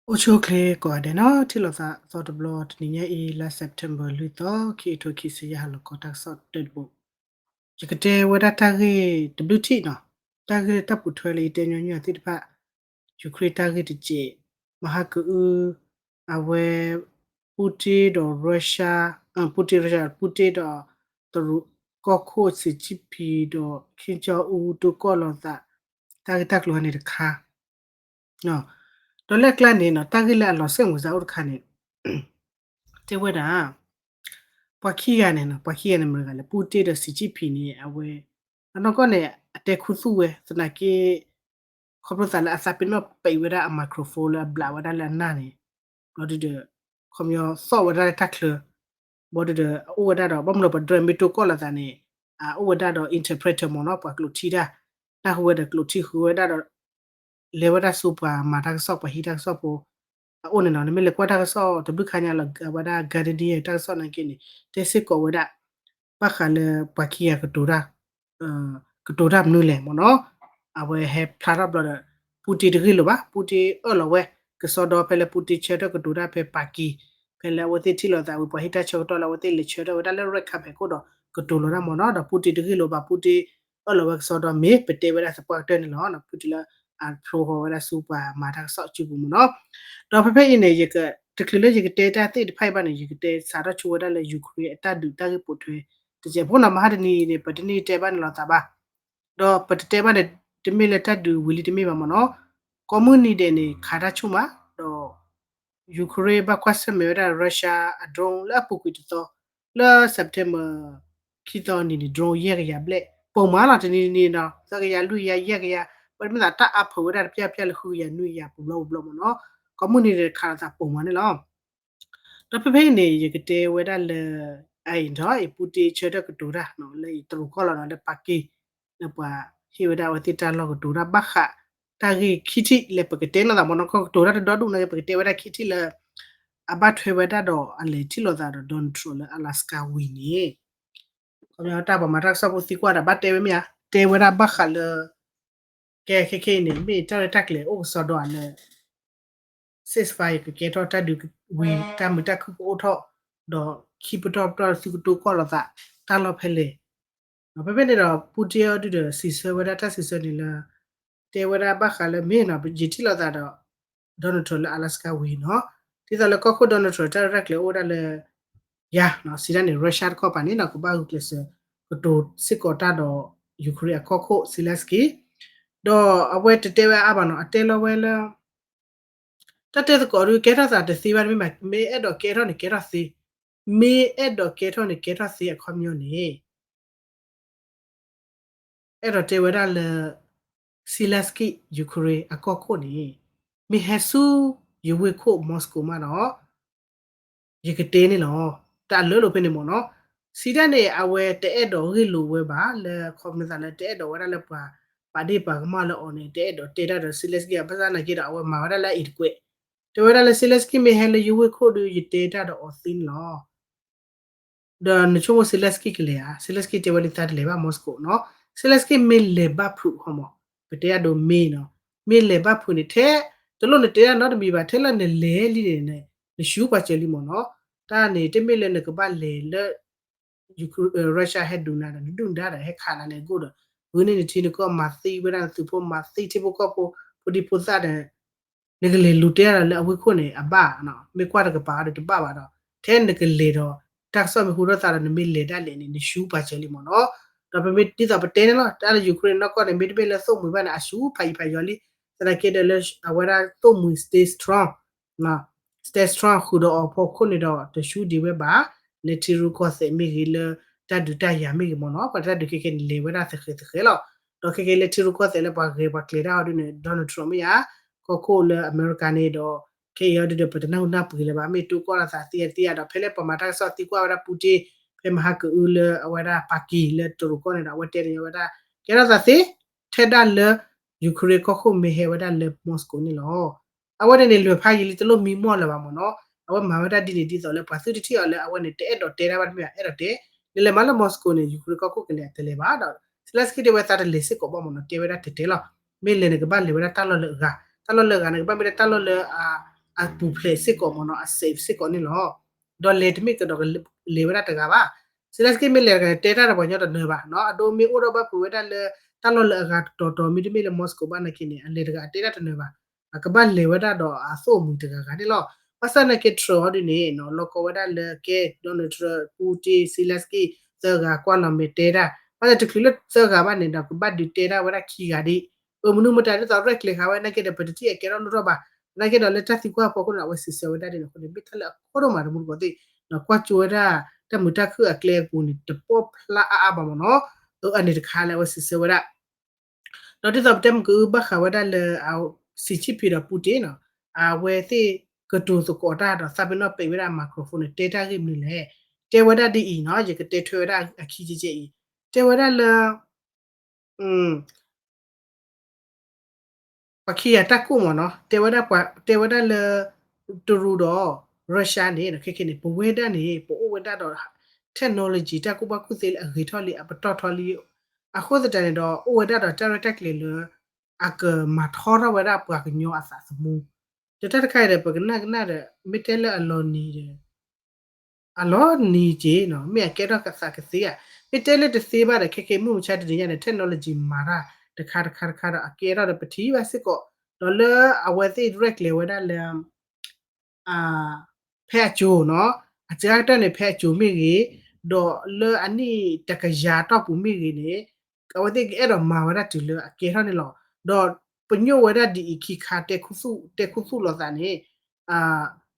အိၣ်ဆူၣ်အိၣ်ချ့ကိးဂၤဒဲးနီၤ, ထံၣ်လိာ်သးသီတဘျီ တနံၤညါအံၤ လါ September လွံၢ်သီ ခံကထိခံဆံယဲၢ် ဟါလီၤခီ တၢ်ကစီၣ်တၢတဘိ, ယကတဲဝဲဒၣ်တၢ်ဂ့ၢ်တဘျုးထံၣ်နီၤ, တၢ်ဂ့ၢ်တၢ်ပိာ်ထွဲလၢယတဲညီနုၢ်အီၤသ့ၣ်တဖၣ်, ယူၤခရ့ၣ်တၢ်ဂ့ၢ်တစဲး, မဟါကအု အဝဲ Putin ဒီး Russia, Putin Russia, Putin ဒီး တရူးကီၢ်ခိၣ် Xi Jinping ဒီး Kim Jong Un တိၢ်ကီၢ်လိာ်သး တၢ်ဂ့ၢ်တၢ်ကျိၤဟဲန့ၣ်တခါ ဒီးလၢအကျါန့ၣ်နီၤ တၢ်ဂ့ၢ်လၢအလီၤစဲၣ်မုာ်စၢ်အိၣ်တခါန့ၣ် တဲဝဲဒၣ် ပှၤခံဂၤန့ၣ်နီၤ, ပှၤခံဂၤန့ၣ်မတၤဂၤလဲၣ်, Putin ဒီး Xi Jinping န့ၣ် အဝဲ အနီၢ်ကီၢ်န့ၣ် အတဲခူသူၣ်ဝဲ သနာ်က့ ခီဖျိသးလၢအသးပ့ၤနီၣ်ပံးဝဲဒၣ်အ microphone လၢအဘျးဝဲဒၣ်လၢအနၢ်န့ၣ်, ဘျီဒုဒီး ခီပညီသီၣ်ဝဲဒၣ်လၢတၢ်ချၢ, ဘျီဒုဒီး အအိၣ်ဝဲဒၣ်ဒီး ဘၣ်မနုၤပှၤဒြဲမ့ၢ်တိၢ်ကီၢ်လိာ်သးန့ၣ် အအိၣ်ဝဲဒၣ်ဒီး interpreter မ့ၢ်နီၤ, ပှၤကျိးထံတၢ်, နၢ်ဟူဝဲဒီးကျိးထံဃုဝဲဒၣ်ဒီး လဲၤဝဲဒၣ်ဆူပှၤမၤတၢ်ကစီၣ် ပှၤဟံးတၢ်ကစီၣ်ဖိ အအိၣ်န့ၣ်နီၤ, နမ့ၢ်လဲၤကွၢ်တၢ်ကစီၣ်တဘျုးခါညါလီၤ အဝဲဒၣ် Guardian တၢ်ကစီၣ်နာ်က့န့ၣ် တဲစ့ၢ်ကီးဝဲဒၣ် ဘၣ်ဃးလၢပှၤခံဂၤကတိၤတၢ် ကတိၤတၢ်မနုၤလဲၣ်မ့ၢ်နီၤ, အဝဲဟဲဖျါထီၣ်ဘျီဒီး Putin တဂ့ၢ်လိာ်ဘၣ်, Putin အၢၣ်လီၤဝဲ ကစီဒီဖဲလၢ Putin ဆၢထၢၣ်ကတိၤတၢ်ဖဲ Pakistan ဖဲလၢအဝဲသ့ၣ်ထံၣ်လိာ်သးဝံၤပှၤဟံးတၢ်ဆၢကတီၢ်လၢအဝဲသ့ၣ်လဲၤဆၢထၢၣ်ဝဲဒၣ်လၢ red carpet အခိၣ်ဒီးကတိၤလီၤတၢ်မ့ၢ်နီၤ, ဒီး Putin တဂ့ၢ်လိာ်ဘၣ်, Putin အၢၣ်လီၤဝဲကစီဒီမ့ၢ်ပတဲဝဲဒၣ်သပှၢ်ကတၢၢ်န့ၣ်လီၤ, Putin လၢအဖျိဃီၤဝဲဒၣ်ဆူပှၤမၤတၢ်ကစီၣ်အစုပူၤမ့ၢ်နီၤ, ဒီးဖဲဖဲအံၤန့ၣ် ယက တချုးလၢယကတဲတၢ်သ့ၣ်တဖၣ်အံၤဘၣ်န့ၣ် ယကတဲစးထီၣ်ဆိဝဲဒၣ်လၢ ယူၤခရ့ၣ်အတၢ်ဒုးတၢ်ဂ့ၢ်ပိာ်ထွဲ တစဲးဖိနီၤ, မဟါတနံၤအံၤန့ၣ် ပတန့ၢ်တဲဘၣ်န့ၣ်လိာ်သးဘၣ်, ဒီးပတတဲဘၣ်န့ၣ် တမ့ၢ်လၢတၢ်ဒုးဝံၤလံတမ့ၢ်ဘၣ်မ့ၢ်နီၤ, ကိးမုၢ်နံၤဒဲးန့ၣ် ခးတၢ်ဆူၣ်မး, ဒီး ယူၤခရ့ၣ်ဘၣ်ကွၢ်ဆၢၣ်မဲာ်ဝဲဒၣ် Russia အ drone လၢအပူၤကွံာ်တသီ, လၢ September ခံသီနံၤန့ၣ် drone ယဲၢ်ကယၤဘျဲၣ်, ပိာ်မးလီၤ တနံၤတနံၤနီၤ သၢကယၤလွံၢ်ကယၤယဲၢ်ကယၤ, ဘၣ်မ့ၢ်သးတၢ်အါဖုးဝဲဒၣ်တပျၢ်ပျၢ်လၢဃုကယၤနွံကယၤပူၤဘျီပူၤဘျီမ့ၢ်နီၤ, ကိးမုၢ်နံၤဒဲးခးလိာ်သးပိာ်မးန့ၣ်လီၤ. ဒီးဖဲဖဲအံၤန့ၣ် ယကတဲဝဲဒၣ်လၢ အအံၤဒီး အံၤ Putin ဆၢထၢၣ်ကတိၤတၢ်လၢတရူးကီၢ်လီၤနီၤ လၢ Pakistan လၢပှၤဟ့ၣ်ဝဲဒၣ်အဝဲသ့ၣ်တၢ်လီၢ်ကတိၤတၢ်ဘၣ်ဃး တၢ်ဂ့ၢ်ခံထံၣ်လၢပကတဲလိာ်သးမ့ၢ်နီၤ, ကတိၤတၢ်တဒီဒူၣ်န့ၣ် ပကတဲဝဲဒၣ်ခံထံၣ်လၢ အဘၣ်ထွဲဝဲဒၣ်ဒီးအလဲၤထံၣ်လိာ်သးဒီး Donald Trump လၢ Alaska ဝံၤန့ၣ် ခီပညီတၢ်ပှၤမၤတၢ်ကစီၣ်ဖိသံကွၢ်ဒီးဘၣ်တဲဝဲမ့ၢ်ဧါ, တဲဝဲဒၣ်ဘၣ်ဃးလၢ ကဲခဲခဲအံၤန့ၣ် မ့ၢ်တၢ်ရဲၣ်တၢ်ကျဲၤအိၣ်ကစီဒီဧါလၢ ceasefire ကကဲထီၣ်တၢ်ဒုးဝံၤ တၢ်မုာ်တၢ်ခုၣ်ကအိၣ်ထီၣ်, ဒီးခံပတီၢ်ပတီၢ်သုကတိၤကီၢ်လိာ်သး တၢ်လီၢ်ဖဲလဲၣ်, ဖဲဖဲန့ၣ်ဒီး Putin အီၤဒုဒီး စံးဆၢဝဲဒၣ်တၢ်စံးဆၢန့ၣ်လၢ တဲဝဲဒၣ်ဘၣ်ဃးလၢမ့ၢ်နီၤ ယထံၣ်လိာ်သးဒီး Donald Trump လၢ Alaska ဝံၤနီၤ, ဒ်သိးလၢကီၢ်ခိၣ် Donald Trump တၢ်ရဲၣ်တၢ်ကျဲၤအိၣ်ဝဲဒၣ်လၢ ယၤနီၤ စံးဒၣ်န့ၣ် Russia တခီပၤန့ၣ်နီၤ ကဘၣ်ဂုာ်ကျဲးစၢး ကတိၤစ့ၢ်ကီးတၢ်ဒီး ယူၤခရ့ၣ်အကီၢ်ခိၣ် Zelenskyy, ဒီးအဝဲတတဲဝဲအါဘၣ်နီၤ အတဲလီၤဝဲလၢ တၢ်တဲသကိးဒုးကဲထီၣ်သးတသ့ဘၣ်တမ့ၢ်ဘၣ်, မ့ၢ်အဲၣ်ဒိးကဲထီၣ်န့ၣ်ကဲထီၣ်သ့, မ့ၢ်အဲၣ်ဒိးကဲထီၣ်န့ၣ်ကဲထီၣ်သ့အခီပညီန့ၣ် အဲၣ်ဒိးတဲဝဲဒၣ်လၢ Zelenskyy ယူၤခရ့ၣ်အကီၢ်ခိၣ်န့ၣ် မ့ၢ်ဟဲဆူယဝ့ၢ်ခိၣ် Moscow မးဒီး ယကတဲန့ၣ်လီၤ. တၢ်အလၢလိာ်ဖဲန့ၣ်မ့ၢ်နီၤ, စံးဒၣ်န့ၣ် အဝဲတအဲၣ်ဒိးဂ့ၢ်လိာ်ဝဲဘၣ် လၢခီပညီသးလၢတအဲၣ်ဒိးဝဲဒၣ်လၢပှၤ ပာ်ဒ့ၣ်ပာ်ကမၣ်လၢအီၤန့ၣ် တအဲၣ်ဒိးတဲတၢ်ဒီး Zelenskyy ဘၣ်ဆၣ်သနာ်က့ဒီး အဝဲမၤဝဲဒၣ်လၢအအံၤတကွဲး, တဲဝဲဒၣ်လၢ Zelenskyy မ့ၢ်ဟဲလၢယဝ့ၢ်ခိၣ်ဒီး ယတဲတၢ်ဒီးအီၤသ့န့ၣ်လီၤ. ဒီးနဆိကမိၣ် Zelenskyy ကလဲၤဧါ, Zelenskyy တဲဝဲလၢသးတလဲၤဘၣ် Moscow နီၤ, Zelenskyy မ့ၢ်လဲၤဘၣ်ဖုးဃီမး, ပတဲအဒိမ့ၢ်နီၤ, မ့ၢ်လဲၤဘၣ်ဖုးန့ၣ် ထဲတလိၣ်နတဲတၢ်နီတမံၤဘၣ်, ထဲလၢနလဲၤလံန့ၣ် နရှုံးပှၤစၢၤလံမ့ၢ်နီၤ, တၢ်န့ၣ်တမ့ၢ်လၢနကဘၣ်လဲၤလၢ Russia ဟဲဒုးနၤဒီး နဒုၣ်နဒါဒီးဟဲခးနၤန့ၣ်အဂီၢ်ဒီး ဂုာ်န့ၢ်နထံနကီၢ် မၤသံဝဲဒၣ်နသုးဖိ မၤသံထံဖိကီၢ်ဖိ ဖိဒံဖိသၣ်ဒီး နကလဲၤလူၤတဲဒီးလၢအဝ့ၢ်ခိၣ်န့ၣ် အဘၣ်, မ့ၢ်ကွၢ်တကပၤဒီးတဘၣ်ဘၣ်ဒီး ထဲနကလဲၤဒီး တၢ်ကစီၣ်မ့ၢ်ဟူထီၣ်သးဒီး နမ့ၢ်လဲၤဒၣ်လဲာ်န့ၣ် နရှုံးပှၤစၢၤလံမ့ၢ်နီၤ. ဒီးပမ့ၢ်ဒ်သိးပတဲန့ၣ်လီၤ, တၢ်လၢ Ukraine နီၢ်ကီၢ်န့ၣ် မ့တမ့ၢ်လၢသိၣ်မှံၤဘၣ်န့ၣ် အရှုံးဖးယံၤဖးယီၤလံ. သနာ်က့ဒီးလၢအဝဲဒၣ်သိၣ်မှံၤ stay strong, stay strong ဃုာ်ဒီးအီၤဖီခိၣ်န့ၣ်ဒီး တရှုံးဒံးဝဲဘၣ်, လၢထံရူၢ်ကီၢ်သဲးမ့ၢ်ဂ့ၤ လၢတၢ်ဒုးတၢ်ယၤမ့ၢ်ဂ့ၤမ့ၢ်နီၤ, ပှၤတၢ်ဒုးခဲခဲန့ၣ် လဲၤဝဲဒၣ်သဃဲၤသဃဲၤလီၤ. ဒီးခဲခဲလၢထံရူၢ်ကီၢ်သဲးလၢပှၤဂဲၤပှၤကျဲၤတၢ်အီၤဒ်န့ၣ် Donald Trump မ့ၢ်ဧါ, ကီၢ်ခိၣ်လၢအမဲရကၤန့ၣ်ဒီး ခဲအံၤအီၤဒ်ဒီး ပတနၢ်ဟူနၢ်ပှ့ၤလၢၤဘၣ်, မ့ၢ်တိၢ်ကီၢ်လီၤသးသ့အသ့ဧါဒီး ဖဲလၢပှၤမၤတၢ်ကစီၣ်သံကွၢ်ဝဲဒၣ် Putin ဖဲမဟါကအုလၢအဝဲဒၣ် Pakistan လၢတရူးကီၢ်န့ၣ်ဒီး အဝဲတဲန့ၣ်ဝဲဒၣ် ကဲထီၣ်သးသ့, ထဲဒၣ်လၢ Ukraine ကီၢ်ခိၣ်မ့ၢ်ဟဲဝဲဒၣ်လၢ Moscow န့ၣ်လီၤ. အဝဲန့ၣ်န့ၣ် လွဲၢ်ဖးယံၤလံ တလိၣ်မံမီၢ်လၢၤဘၣ်မ့ၢ်နီၤ, အဝဲမၤဝဲဒၣ်ဒ်န့ၣ်ဒ်သိးလၢပှၤသုတထံၣ်အီၤလၢအဝဲန့ၣ် တအဲၣ်ဒိးတဲတၢ်ဘၣ်တမ့ၢ်ဘၣ် အဲၣ်ဒိးတဲ, လဲၤလဲၤမးလၢ Moscow န့ၣ် Ukraine ကီၢ်ခိၣ်ကလဲၤတလဲၤဘၣ်ဒီး Zelenskyy တဲဝဲသးတလဲၤစ့ၢ်ကီးဘၣ်မ့ၢ်နီၤ, တဲဝဲဒၣ်တဲတဲလီၤ, မ့ၢ်လဲၤန့ၣ်ကဘၣ်လဲၤဝဲဒၣ်တၢ်လီၢ်လၢအဂၤ, တၢ်လီၢ်လၢအဂၤန့ၣ် ကဘၣ်မ့ၢ်ဒၣ်တၢ်လီၢ်လၢအ အပူၤဖျဲးစ့ၢ်ကီးမ့ၢ်နီၤ အ safe စ့ၢ်ကီးန့ၣ်လီၤ. ဒီးလဲၤတမ့ၢ်ကဒီးကလဲၤဝဲဒၣ်တဂၤဘၣ်. Zelensky မ့ၢ်လဲၤတဂၤန့ၣ် တဲတၢ်ဒီးပှၤကညီတနၢၤဘၣ်နီၤ အဒိမ့ၢ်အိၣ်ဒီးဘၣ်ဖုးဝဲဒၣ်လၢ တၢ်လီၢ်လၢအဂၤတီၤတီၤမ့တမ့ၢ်လၢ Moscow ဘၣ်နာ်က့န့ၣ် အလဲၤတဂၤအတဲတၢ်တနၢၤဘၣ်. အကဘၣ်လဲၤဝဲဒၣ်ဒီးအသိၣ်အမှံၤတဂၤဂၤန့ၣ်လီၤ. ဘၣ်ဆၣ်နာ်က့ Trump အီၤဒ်န့ၣ်နီၤ လီၤကီဝဲဒၣ်လၢကဲ Donald Trump, Putin, Zelensky သၢဂၤကွၢ်လီၤမဲာ်တဲတၢ် ဘၣ်ဆၣ်တချုးလၢသၢဂၤဘၣ်န့ၣ်ဒီး ကဘၣ်ဒုးတဲဒၣ်ဝဲဒၣ်ခံဂၤဒ် အမနုၤမတၤဒ်သိးရဲၣ်ကျဲၤဃာ်ဝဲနာ်က့ဒီး ပတထံၣ်အကဲထီၣ်လိၣ်ထီၣ်ဘၣ်. နာ်က့ဒီးလၢတၢ်သံကွၢ်ဖီခိၣ်န့ၣ် အဝဲစံးဆၢဝဲဒၣ်ဒ်န့ၣ်အဃိန့ၣ် မ့ၢ်တၢ်လၢအခိၣ်ဒိၣ်မးတမူတကိးသ့ၣ် ကွၢ်ကၠိဝဲဒၣ် တၢ်မုာ်တၢ်ခုၣ်အကျဲအပူၤန့ၣ် တပိၢ်ဖျါအါအါဘၣ်မ့ၢ်နီၤ. အန့ၣ်တခါလၢအဝဲစံးဆၢဝဲဒၣ် ဒီးဒ်သိးပတဲမ့ၢ်ကအုဘၣ်ဃးဝဲဒၣ်လၢ Xi Jinping ဒီး Putin နီၤ အဝဲသ့ၣ်ကတိၤသကိးတၢ်ဒီးသးပ့ၤနီၣ်ပဲာ်ဝဲဒၣ် microphone န့ၣ် တဲတၢ်ဂ့ၢ်မနုၤလဲၣ်. တဲဝဲဒၣ်ဒ်အံၤနီၤ ယကတဲထွဲဝဲဒၣ်အခံကဲကဲအံၤ တဲဝဲဒၣ်လၢ ပှၤခံဂၤတၢ်ကိၢ်မ့ၢ်နီၤ တဲဝဲဒၣ် တဲဝဲဒၣ်လၢ တရူးဒီး Russia န့ၣ် ခဲခဲန့ၣ် ပဝဲဒၣ်န့ၣ် ပအိၣ်ဝဲဒၣ်ဒီး technology တၢ်ကူၣ်ဘၣ်ကူၣ်သ့လၢအဂ့ၤထီၣ်လံ အပတီၢ်ထီလံ အဃိသတးန့ၣ်ဒီး အိၣ်ဝဲဒၣ်ဒီးတၢ်ရဲၣ်တၢ်ကျဲၤလၢ အကမၤထီထီၣ်ဝဲဒၣ်ပှၤကညီအသးသမူ ဒီးတၢ်တခါအံၤဒီး ပကနၣ်ကနၣ်ဒီး မ့ၢ်တဲလၢအလီၤနံၤဒီး အလီၤနံၤက့ၤနီၤ မ့ၢ်အကဲထီၣ်ကသးကသ့ဧါ. မ့ၢ်တဲလၢတသ့ဘၣ်ဒီး ခဲကဲမုၢ်မဆါတနံၤညါန့ၣ် technology မၤတၢ်တခါတခါတခါဒီး အကဲထီၣ်ဒီးပထံၣ်ဘၣ်စ့ၢ်ကီး ဒီးလၢအဝဲသ့ၣ်ရဲၣ်ကျဲၤဝဲဒၣ်လၢ ဖဲအစိၤနီၤ အစှၤကတၢၢ်န့ၣ် ဖဲအစိၤမ့ၢ်ဂ့ၤ ဒီးလၢအနံၣ်တကယၤတီၢ်ပူၤမ့ၢ်ဂ့ၤန့ၣ် အဝဲသ့ၣ်ကအဲၣ်ဒိးမၤဝဲဒၣ်တုၤလၢအကဲထီၣ်န့ၣ်လီၤ. ဒီးပညိၣ်ဝဲဒၣ်ဒ်အံၤခံခါ တဲခူသူၣ်လိာ်သးန့ၣ်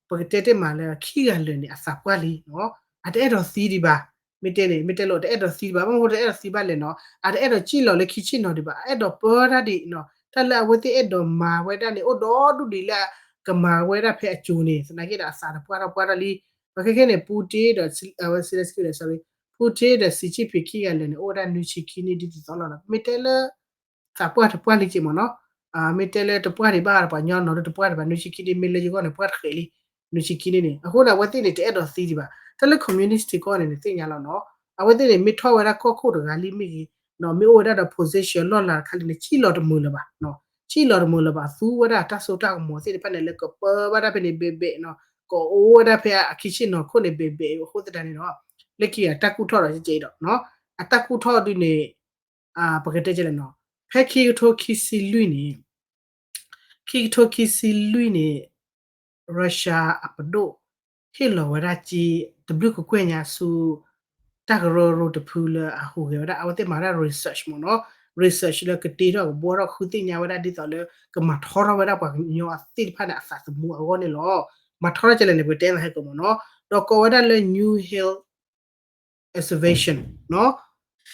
ပကတဲတ့ၢ်မးလၢခံဂၤလၢာ်န့ၣ် အသးပှၢ်လံနီၤ အတအဲၣ်ဒိးသံဒံးဘၣ်. မ့ၢ်တဲန့ၣ် မ့ၢ်တဲလီၤတအဲၣ်ဒိးသံဒံးဘၣ် ဘၣ်မနုၤတအဲၣ်ဒိးသံဘၣ်လဲၣ်နီၤ အတအဲၣ်ဒိးစံၣ်လီၤလၢခံဆ့ၣ်နီၤဒံးဘၣ် အအဲၣ်ဒိးပၢတၢ်ဒံးနီၤ တၢ်လၢအဝဲသ့ၣ်အဲၣ်ဒိးမၤဝဲဒၣ်န့ၣ် အိၣ်ဒီဒူၣ်ဒံးလၢ ကမၤဝဲဒၣ်ဖဲအစိၤန့ၣ် သနာ်က့ဒီးအသးတပှၢ်ထီၣ်ပှၢ်ထီၣ်လံ. ပှၤခဲခဲန့ၣ် Putin ဒီး Zelensky ဒီး sorry Putin ဒီး Xi Jinping ခံဂၤလၢာ်န့ၣ် အိၣ်ဝဲဒၣ်နွံဆံခံနံၣ်ဒ်သိးသိးလီၤဒီး မ့ၢ်တဲလၢ သးပှၢ်တပှၢ်လံက့ၤမ့ၢ်နီၤ မ့ၢ်တဲလၢတပှၢ်ဒံးဘၣ်ဒီးပှၤကညီနီၤ တပှၢ်ဒံးဘၣ် နွံဆံခံနံၣ် မ့ၢ်လၢယဂီၢ်န့ၣ် ပှၢ်တဃဲးလံ နွံဆံခံနံၣ်န့ၣ် အဃိန့ၣ် အဝဲသ့ၣ်န့ၣ် တအဲၣ်ဒိးသံဒံးဘၣ် တၢ်လၢ communist ကီၢ်န့ၣ်န့ၣ် သ့ၣ်ညါလီၤနီၤ အဝဲသ့ၣ်န့ၣ် မ့ၢ်ထီၣ်ဝဲဒၣ်ကီၢ်ခိၣ်တဂၤလံမ့ၢ်ဂ့ၤ မ့ၢ်အိၣ်ဝဲဒၣ်ဒီး position လီၢ်လၤတခါလံန့ၣ် စံၣ်လီၤတမုာ်လၢၤဘၣ် စံၣ်လီၤတမုာ်လၢၤဘၣ် သူဝဲဒၣ်တၢ်စိတၢ်ကမီၤသ့ၣ်တဖၣ်န့ၣ် လၢကပၢဘၣ်တၢ်ဖဲန့ၣ်ဘဲးဘဲးနီၤ ကအိၣ်ဝဲဒၣ်ဖဲအခံဆ့ၣ်နီၤခိၣ်န့ၣ်ဘဲးဘဲးအဃိသတးန့ၣ်ဒီး လၢခံဂၤတၢ်ကူၣ်ထီၣ်ဒီးကဲအံၤဒီး အတၢ်ကူၣ်ထီၣ်ဒုန့ၣ် ပကတဲကဲလဲၣ်နီၤ ဖဲခံကထိခံဆံလွံၢ်န့ၣ် ခံကထိခံဆံလွံၢ်န့ၣ် Russia အပဒိၣ် ဟ့ၣ်လီၤဝဲဒၣ်က့ တဘျုးကကွဲၢ်ညါဆူ တၢ်ကရၢကရိတဖုလၢအဟူးဂဲၤဝဲဒၣ် အဝဲသ့ၣ်မၤဝဲဒၣ် research မ့ၢ်နီၤ research လၢကတ့ထီၣ်ကဘှီထီၣ်ဃုသ့ၣ်ညါဝဲဒၣ်ဒ်သိးလၢ ကမၤထီထီၣ်ဝဲဒၣ်ပှၤကညီသ့ၣ်တဖၣ်န့ၣ် အသးသမူအဂီၢ်န့ၣ်လီၤ. မၤထီထီၣ်ကဲလဲၣ်န့ၣ် ပကတဲလၢဟဲကမ့ၢ်နီၤ ဒီးကိးဝဲဒၣ်လၢ New Health Innovation နီၤ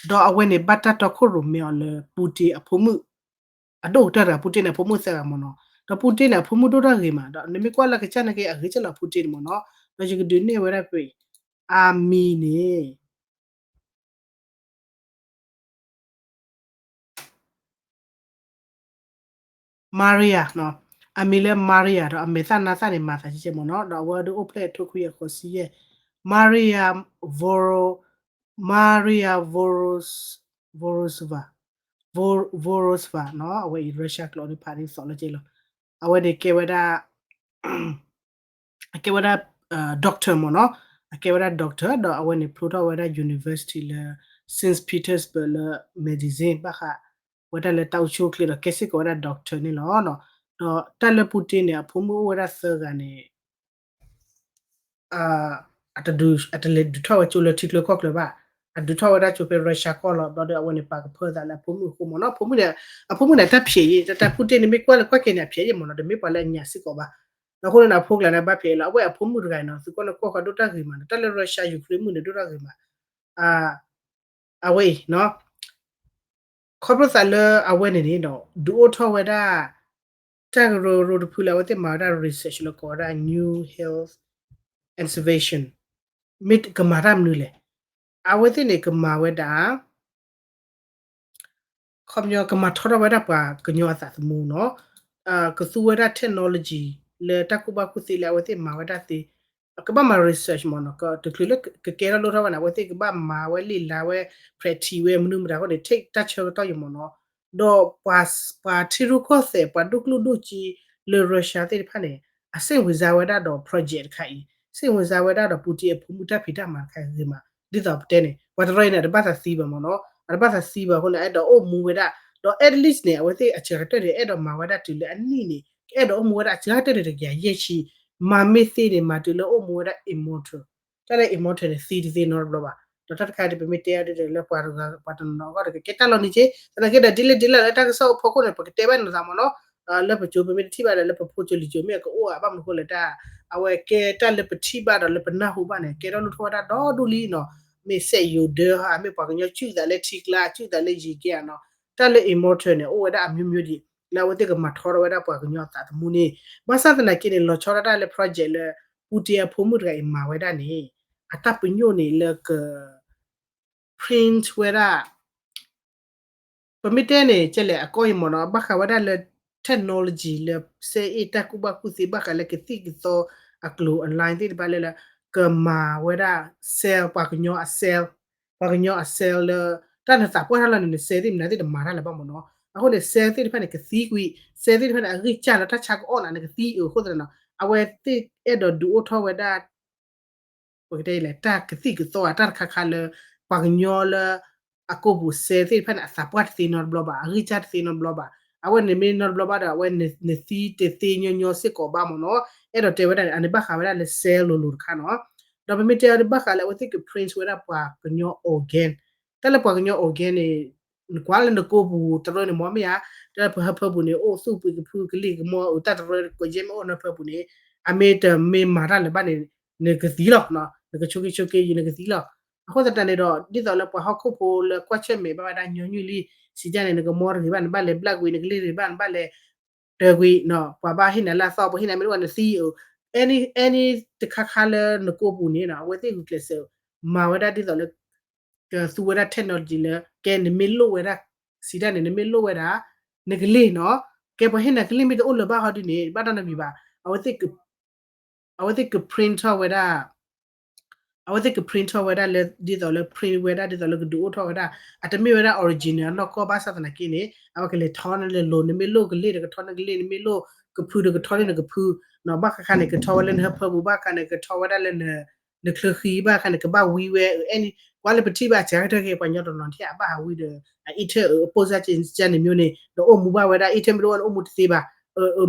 ဒီးအဝဲန့ၣ်ဘၣ်တၢ်တီခိၣ်ရိၣ်မဲအီၤလၢ Putin အဖိမုၣ် အဒိၣ်ကတၢၢ်တဂၤ Putin န့ၣ် အဖိမုၣ်သၢဂၤမ့ၢ်နီၤ ဒီး Putin န့ၣ် အဖိမုၣ်ဒိၣ်တၢ်ဂ့ၤမး ဒီးနမ့ၢ်ကွၢ်လၢကစၢ်နာ်က့ အဂ့ၤကဲလီၤ Putin န့ၣ်မ့ၢ်နီၤ ဒီးယကဒုးနဲၣ်ဝဲဒၣ်ဖဲ အမံၤန့ၣ် Maria နီၤ အမံၤလၢ Maria ဒီး အမဲာ်သၣ်နါသၣ်န့ၣ် မၤသးကဲကဲမ့ၢ်နီၤ ဒီးအဝဲဒၣ်အိၣ်ဖျဲၣ်ထိခွံအဃိးဆံယဲၢ် Maria Voro Maria Voros Vorosova Vor Vorosova နီၤ အဝဲအံၤ Russia ကျိာ်ဒ်ဖးဒ်သိးလၢကဲလီၤ အဝဲန့ၣ်ကဲဝဲဒၣ် အကဲဝဲဒၣ် doctor မ့ၢ်နီၤ အကဲဝဲဒၣ် doctor ဒီးအဝဲန့ၣ် ဖျိထီၣ်ဝဲဒၣ် university လၢ Saint Petersburg လၢ medicine ဘၣ်ဃး ဝဲဒၣ်လၢတၢ်အိၣ်ဆူၣ်အိၣ်ချ့ဒီးကဲစ့ၢ်ကီးဝဲဒၣ် doctor န့ၣ်လီၤ. ဒီးတၢ်လၢ Putin န့ၣ် အဖိမုၣ်အိၣ်ဝဲဒၣ်သၢဂၤန့ၣ် အတဒုး အတလဲၤဒုးထီၣ်ဝဲကၠိလၢထံချၢကီၢ်ချၢဘၣ်. အဒုးထီၣ်ဝဲဒၣ်ကၠိဖဲ Russia ကီၢ်လီၤ. ဒီးအဝဲန့ၣ်ပာ်ကဖၢသးလၢအဖိမုၣ်အဃိမ့ၢ်နီၤ. အဖိမုၣ်န့ၣ် အဖိမုၣ်န့ၣ် တၢ်ဖျဲးယံၤ တၢ် Putin န့ၣ် မ့ၢ်ကွၢ်လၢကွၢ်က့ၤန့ၣ် အဖျဲးယံၤမ့ၢ်နီၤ. တမ့ၢ်ပှၤလၢအညၣ်စ့ၢ်ကီးဘၣ်. အဃိန့ၣ် အဖိကျါန့ၣ် ဘၣ်ဖျဲးလီၤ. အဝဲအဖိမုၣ်တဂၤနီၤ သုးကီၢ်န့ၣ်ကီၢ်ဃီဒိၣ်တၢ်ဂ့ၤမးနီၤ. တၢ်လၢ Russia Ukraine မုၣ်န့ၣ်ဒိၣ်တၢ်ဂ့ၤမး အဝဲအံၤနီၤ ခီဖျိသးလၢအဝဲန့ၣ်န့ၣ်ဒီး ဒုးအိၣ်ထီၣ်ဝဲဒၣ် တၢ်ကရၢကရိတဖုလၢအဝဲသ့ၣ်မၤဝဲဒၣ် research လၢကိးဝဲဒၣ် New Health Innovation မ့ၢ်ကမၤတၢ်မနုၤလဲၣ်. အဝဲသ့ၣ်န့ၣ်ကမၤဝဲဒၣ် ခီပညီကမၤထီထီၣ်ဝဲဒၣ်ပှၤကညီအသးသမူနီၤ. ကသူဝဲဒၣ် technology လၢတၢ်ကူၣ်ဘၣ်ကူၣ်သ့လၢအဝဲသ့ၣ်မၤဝဲဒၣ်သ့ ကဘၣ်မၤ research မ့ၢ်နီၤ. တချုးလၢကကဲထီၣ်လိၣ်ထီၣ်ဘၣ်န့ၣ် အဝဲသ့ၣ်ကဘၣ်မၤဝဲလံာ်လါဝဲ practice ဝဲမနုၤမတၤအဃိန့ၣ် take တၢ်ဆၢကတီၢ်ယံၤမ့ၢ်နီၤ. ဒီးပှၤထံရူၢ်ကီၢ်သဲး ပှၤဒိၣ်ကျိၣ်ဒိၣ်စ့လၢ Russia သ့ၣ်တဖၣ်န့ၣ် အစိတ်ဝင်စားဝဲဒၣ်ဒီး project တခါအံၤ, စိတ်ဝင်စားဝဲဒၣ်ဒီး Putin အဖိမုၣ်တၢ်ဖံးတၢ်မၤတခါအံၤဂ့ၤမး, ဒ်သိးပတဲန့ၣ် ပှၤတရၢအံၤန့ၣ် အတဘၣ်သးသံဘၣ်မ့ၢ်နီၤ, အတဘၣ်သးသံဘၣ်အဃိန့ၣ် အဲၣ်ဒိးအိၣ်မူဝဲဒၣ်, ဒီး at least န့ၣ် အဝဲသ့ၣ်အစှၤကတၢၢ်န့ၣ် အဲၣ်ဒိးမၤဝဲဒၣ်တုၤလၢအနံၣ်န့ၣ် အဲၣ်ဒိးအိၣ်မူဝဲဒၣ်အစှၤကတၢၢ်န့ၣ် တကယၤယဲၢ်ဆံ, မၤမ့ၢ်သ့န့ၣ် မၤတုၤလၢအိၣ်မူဝဲဒၣ် immortal တၢ်လၢ immortal န့ၣ် သံတသ့နီတဘျီဘၣ်. ဒီးတၢ်တခါန့ၣ် ပမ့ၢ်တဲအီၤဒ်န့ၣ် လၢပှၤတဂၤ ပှၤတနီၤနီၤအဂီၢ်ဒီး ကကဲတၢ်လီၤနံၤက့, သနာ်က့ဒီး ဒ်လဲၣ်ဒ်လဲၣ်လၢတၢ်ကစီၣ်အိၣ်ဖီခိၣ်န့ၣ် ပကတဲဘၣ်နသးမ့ၢ်နီၤ, လၢပကၠိ ပမ့ၢ်တထံၣ်ဘၣ်ဒီး လၢပဖိကၠိလံၤကၠိမ့ၢ်အကအိၣ်ဧါ, ဘၣ်မနုၤဃိလဲၣ်တၢ်, အဝဲကဲတၢ်လၢပထံၣ်ဘၣ်ဒီးလၢပနၢ်ဟူဘၣ်န့ၣ် ကဲထီၣ်လိၣ်ထီၣ်ဝဲဒၣ်ဒီဒူၣ်လံနီၤ, မ့ၢ်စက်ရုပ်ဒၢဧါ, မ့ၢ်ပှၤကညီစုၣ်သးလၢထံကျါ စုၣ်သးလၢယံၤကဲဧါနီၤ, တၢ်လၢ immortal န့ၣ် အိၣ်ဝဲဒၣ်အမျိုးမျိုးဒံး လၢအဝဲသ့ၣ်ကမၤထီထီၣ်ဝဲဒၣ်ပှၤကညီအသးသမူန့ၣ်, ဘၣ်ဆၣ်သနာ်က့န့ၣ် လီၤဆီဒၣ်တၢ်လၢ project လၢ Putin အဖိမုၣ်တဂၤအံၤမၤဝဲဒၣ်န့ၣ်, အတၢ်ပညိၣ်န့ၣ်လၢက print ဝဲဒၣ် ပမ့ၢ်တဲန့ၣ် ကဲလဲၣ် အကီၢ်အံၤမ့ၢ်နီၤ ဘၣ်ဃးဝဲဒၣ်လၢ technology လၢ စဲအ့ၣ်တၢ်ကူၣ်ဘၣ်ကူၣ်သ့ဘၣ်ဃးလၢကသံၣ်ကသီအကျိၤအ line သ့ၣ်တဖၣ်လၢလၢ ကမၤဝဲဒၣ် cell ပှၤကညီအ cell, ပှၤကညီအ cell လၢ တၢ်နသးပှၢ်တၢ်လီၤန့ၣ် န cell သ့ၣ်မနုၤသ့ၣ် တမၤတၢ်လၢၤဘၣ်မ့ၢ်နီၤ. အဃိန့ၣ် cell သ့ၣ်တဖၣ်န့ၣ် ကသံကွံာ်, cell သ့ၣ်တဖၣ်န့ၣ် အဂံၢ်စၢ်လၢတၢ်ဆါကအီၣ်နၤ နကသံအဃိသတးနီၤ အဝဲသ့ၣ်အဲၣ်ဒိးဒုးအိၣ်ထီၣ်ဝဲဒၣ် ပကတဲလဲၣ် တၢ်ကသံၣ်ကသီဧါ တၢ်တခါခါလၢ ပှၤကညီလၢ အကိာ်ပူၤ cell သ့ၣ်တဖၣ်န့ၣ် အသးပှၢ်တသ့နီတဘျီဘၣ်, အဂံၢ်စၢ်တသ့နီတဘျီဘၣ်, အဝဲန့ၣ်မ့ၢ်နီတဘျီဘၣ်ဒီး အဝဲန့ၣ်သံတသ့ညီညီစ့ၢ်ကီးဘၣ်မ့ၢ်နီၤ, အဲၣ်ဒိးတဲဝဲဒၣ်န့ၣ် အန့ၣ်ဘၣ်ဃးဝဲဒၣ်လၢ cell လိၤလိၤတခါနီၤ. ဒီးပမ့ၢ်တဲအီၤဘၣ်ဃးလၢအဝဲသ့ၣ်က print ဝဲဒၣ်ပှၤကညီ organ, တၢ်လၢပှၤကညီ organ န့ၣ် နကွၢ်လၢနကိာ်ပူၤတရၢန့ၣ် မ့ၢ်မ့ၢ်ဧါ, တၢ်လၢပဟၢဖၢပူၤန့ၣ် အိၣ်သူၣ်ပှ့ၤကဖုကလံၢ်ကမီၤ အတၢ်တရၢကယဲၢ်မ့ၢ်အိၣ်နဟၢဖၢပူၤန့ၣ် အမ့ၢ်တမ့ၢ်မၤတၢ်လၢၤဘၣ်န့ၣ် နကသံလီၤ, နကဆိးက့ဆိးက့ နကသံလီၤ. အဃိသတးန့ၣ်ဒီး ဒ်သိးလၢပှၤဟီၣ်ခိၣ်ဖိလၢကွၢ်ဆၢၣ်မဲာ်ဘၣ်ဝဲဒၣ်ညီနုၢ်လံ, စံးတၢ်န့ၣ် နကမီတဂ့ၤဘၣ် နဘၣ်လဲၤဘျၣ်ကွံာ် နကလ့ၢ်တဂ့ၤဘၣ် နဘၣ်လဲၤ တၢၤကွံာ်နီၤ, ပှၤဘၣ်ဟ့ၣ်နၤလၢအသီ ပှၤဟ့ၣ်နၤမ့ၢ်တအိၣ်နသံအီၤ, any any တခါခါလၢနကိာ်ပူၤန့ၣ်နီၤ အဝဲသ့ၣ်ဂုာ်ကျဲးစၢး မၤဝဲဒၣ်ဒ်သိးလၢ ကသူဝဲဒၣ် technology လၢ ကဲနမ့ၢ်လိၣ်ဝဲဒၣ် စံးတၢ်န့ၣ် နမ့ၢ်လိၣ်ဝဲဒၣ် နကလ့ၢ်နီၤ, ကဲပှၤဟ့ၣ်နၤကလ့ၢ်မ့ၢ်တအိၣ်လၢၤဘၣ်ဟီဒုန့ၣ် ဘၣ်တၢ်နီတမံၤဘၣ်, အဝဲသ့ၣ်က print ထီၣ်ဝဲဒၣ် အဝဲသ့ၣ်က print ထီၣ်ဝဲဒၣ်လၢ ဒ်သိးလၢ print ဝဲဒၣ် ဒ်သိးလၢကဒုးအိၣ်ထီၣ်ဝဲဒၣ် အတမ့ၢ်ဝဲဒၣ် original အနီၢ်ကီၢ်ဘၣ်ဆၣ်သနာ်က့န့ၣ် အဝဲကလဲၤထီန့ၣ်လၢလိၤ နမ့ၢ်လိၣ်ကလ့ၢ်ဒီးကထီန့ၢ်ကလ့ၢ် နမ့ၢ်လိၣ်ကဖုဒီးကထီန့ၢ်နကဖု, ဘၣ်ဃးခါန့ၣ် ကထီဝဲလၢနဟၢဖၢပူၤ ဘၣ်ဃးန့ၣ် ကထီဝဲဒၣ်လၢ နချၢဃံ ဘၣ်ဃးန့ၣ် ကဘၣ်ဝံဝဲ အဲၣ်ကွၢ်လၢပထံၣ်ဘၣ်စှၤကတၢၢ်က့ၤ ပှၤကညီတနီၤနီၤ ထံၣ်အဘၣ်ဟးဝံဒီး အအ့ၣ်ထၢၣ်အပိၢ်စၢ် ကန့ၣ်မ့ၢ်န့ၣ် နအိၣ်မူဘၣ်ဝဲဒၣ် အ့ၣ်ထၢၣ်မ့ၢ်တအိၣ် နအိၣ်မူတသ့ဘၣ်,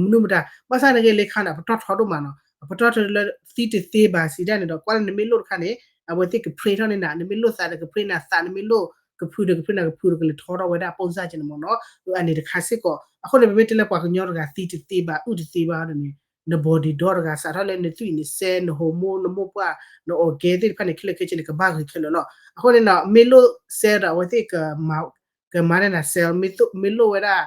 မနုၤမတၤ ဘၣ်ဆၣ်န့ၣ်ဂ့ၤလၢခါန့ၣ် အပတီၢ်ထီဒိၣ်မးနီၤ အပတီၢ်ထီလၢသံတသ့ဘၣ်စံးဒၣ်န့ၣ်ဒီး ကွၢ်လၢနမ့ၢ်လိၣ်တခါန့ၣ် အဝဲသ့ၣ်က print ထီၣ်န့ၢ်နၤ နမ့ၢ်လိၣ်သးဒီးက print နၤသး နမ့ၢ်လိၣ်ကဖုဒီးက print နၤကဖုဒီးကလဲၤထီထီၣ်ဝဲဒၣ်အပိၢ်စၢ်ကန့ၣ်မ့ၢ်နီၤ, အန့ၣ်တခါစ့ၢ်ကီး အဃိန့ၣ် ပမ့ၢ်တဲလၢပှၤကညီတဂၤသံတသ့ဘၣ် အုၣ်တသ့ဘၣ်ဒီးန့ၣ် န body ဒီတဂၤ စးထီၣ်လၢနသွံၣ်နစဲ န hormone နမိၢ်ပှၢ် န organ သ့ၣ်တဖၣ်န့ၣ် ခဲလၢာ်ခဲဆ့န့ၣ် ကဘၣ်ဂ့ၤခဲလၢာ်လီၤ. အဃိန့ၣ်နီၤ မ့ၢ်လိၣ် cell ဒီး အဝဲသ့ၣ် ကမၤန့ၢ်နၤ cell မ့ၢ်လိၣ်ဝဲဒၣ်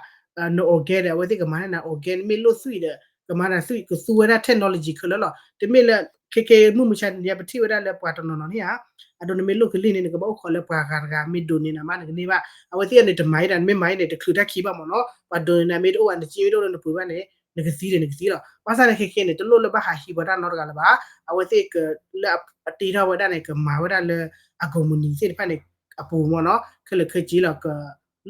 န organ ဒီး အဝဲသ့ၣ်ကမၤန့ၢ်နၤ organ မ့ၢ်လိၣ်သွံၣ်ဒီး ကမၤန့ၢ်နၤသွံၣ် ကသူဝဲဒၣ် technology ခဲလၢာ်လီၤ. တမ့ၢ်လၢ ခဲက့မုၢ်မဆါတနံၤညါ ပထံၣ်ဝဲဒၣ်လၢပှၤတနီၤနီၤန့ၣ်ဧါ အဒိ နမ့ၢ်လိၣ်ကလ့ၢ်န့ၣ် နကဘၣ်အိၣ်ခိးလၢပှၤဂၤတဂၤ မ့ၢ်ဒိးန့ၢ်နၤမး နကန့ၢ်ဘၣ်. အဝဲသ့ၣ်န့ၣ် တမၤအံၤဒၣ် နမ့ၢ်မၤအံၤန့ၣ် တချုးတၢ်ခံဘၣ်မ့ၢ်နီၤ ပှၤဒိးန့ၢ်နၤ မ့ၢ်တအိၣ်ဘၣ် နစ့မ့ၢ်တအိၣ်လၢနပှ့ၤဘၣ်န့ၣ် နကသံဒီးနကသံလီၤ. ဘၣ်ဆၣ်န့ၣ်ခဲခဲန့ၣ် တလိၣ်လၢဘၣ်ဟးဟံးပှၤတၢ်နီတဂၤလၢၤဘၣ်. အဝဲသ့ၣ်က လၢအတ့ထီၣ်ဝဲဒၣ်န့ၣ် ကမၤဝဲဒၣ်လၢ အ company သ့ၣ်တဖၣ်န့ၣ် အပူၤမ့ၢ်နီၤ ခဲလၢာ်ခဲဆ့လီၤ က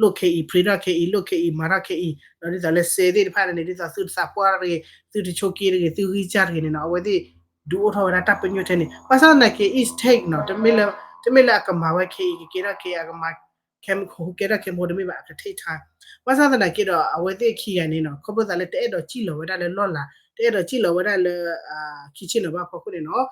လိၣ်ခဲအံၤ print ထီၣ်ခဲအံၤ လိၣ်ခဲအံၤ မၤထီၣ်ခဲအံၤ ဒီးဒ်သိးလၢ cell သ့ၣ်တဖၣ်န့ၣ် ဒ်သိးသုတသးပှၢ်တဂ့ၤ သုတဆိးက့တဂ့ၤ သုဂံၢ်စၢ်တဂ့ၤန့ၣ်နီၤ အဝဲသ့ၣ် ဒုးအိၣ်ထီၣ်ဝဲဒၣ်တၢ်ပညိၣ်ထဲန့ၣ် ဘၣ်ဆၣ်သနာ်က့ it take နီၤ တမ့ၢ်လၢ တမ့ၢ်လၢအကမၤဝဲခဲအံၤ ကကဲထီၣ်ခဲအံၤ အကမၤ chemical ကဲထီၣ် chemical တမ့ၢ်ဘၣ် အက take time ဘၣ်ဆၣ်သနာ်က့ဒီး အဝဲသ့ၣ်ခံဂၤန့ၣ်နီၤ ခီဖျိသးလၢတအဲၣ်ဒိးစံၣ်လီၤဝဲဒၣ်လၢလီၢ်လၤ တအဲၣ်ဒိးစံၣ်လီၤဝဲဒၣ်လၢ ခံဆ့ၣ်နီၤဘၣ်ဖီခိၣ်န့ၣ်နီၤ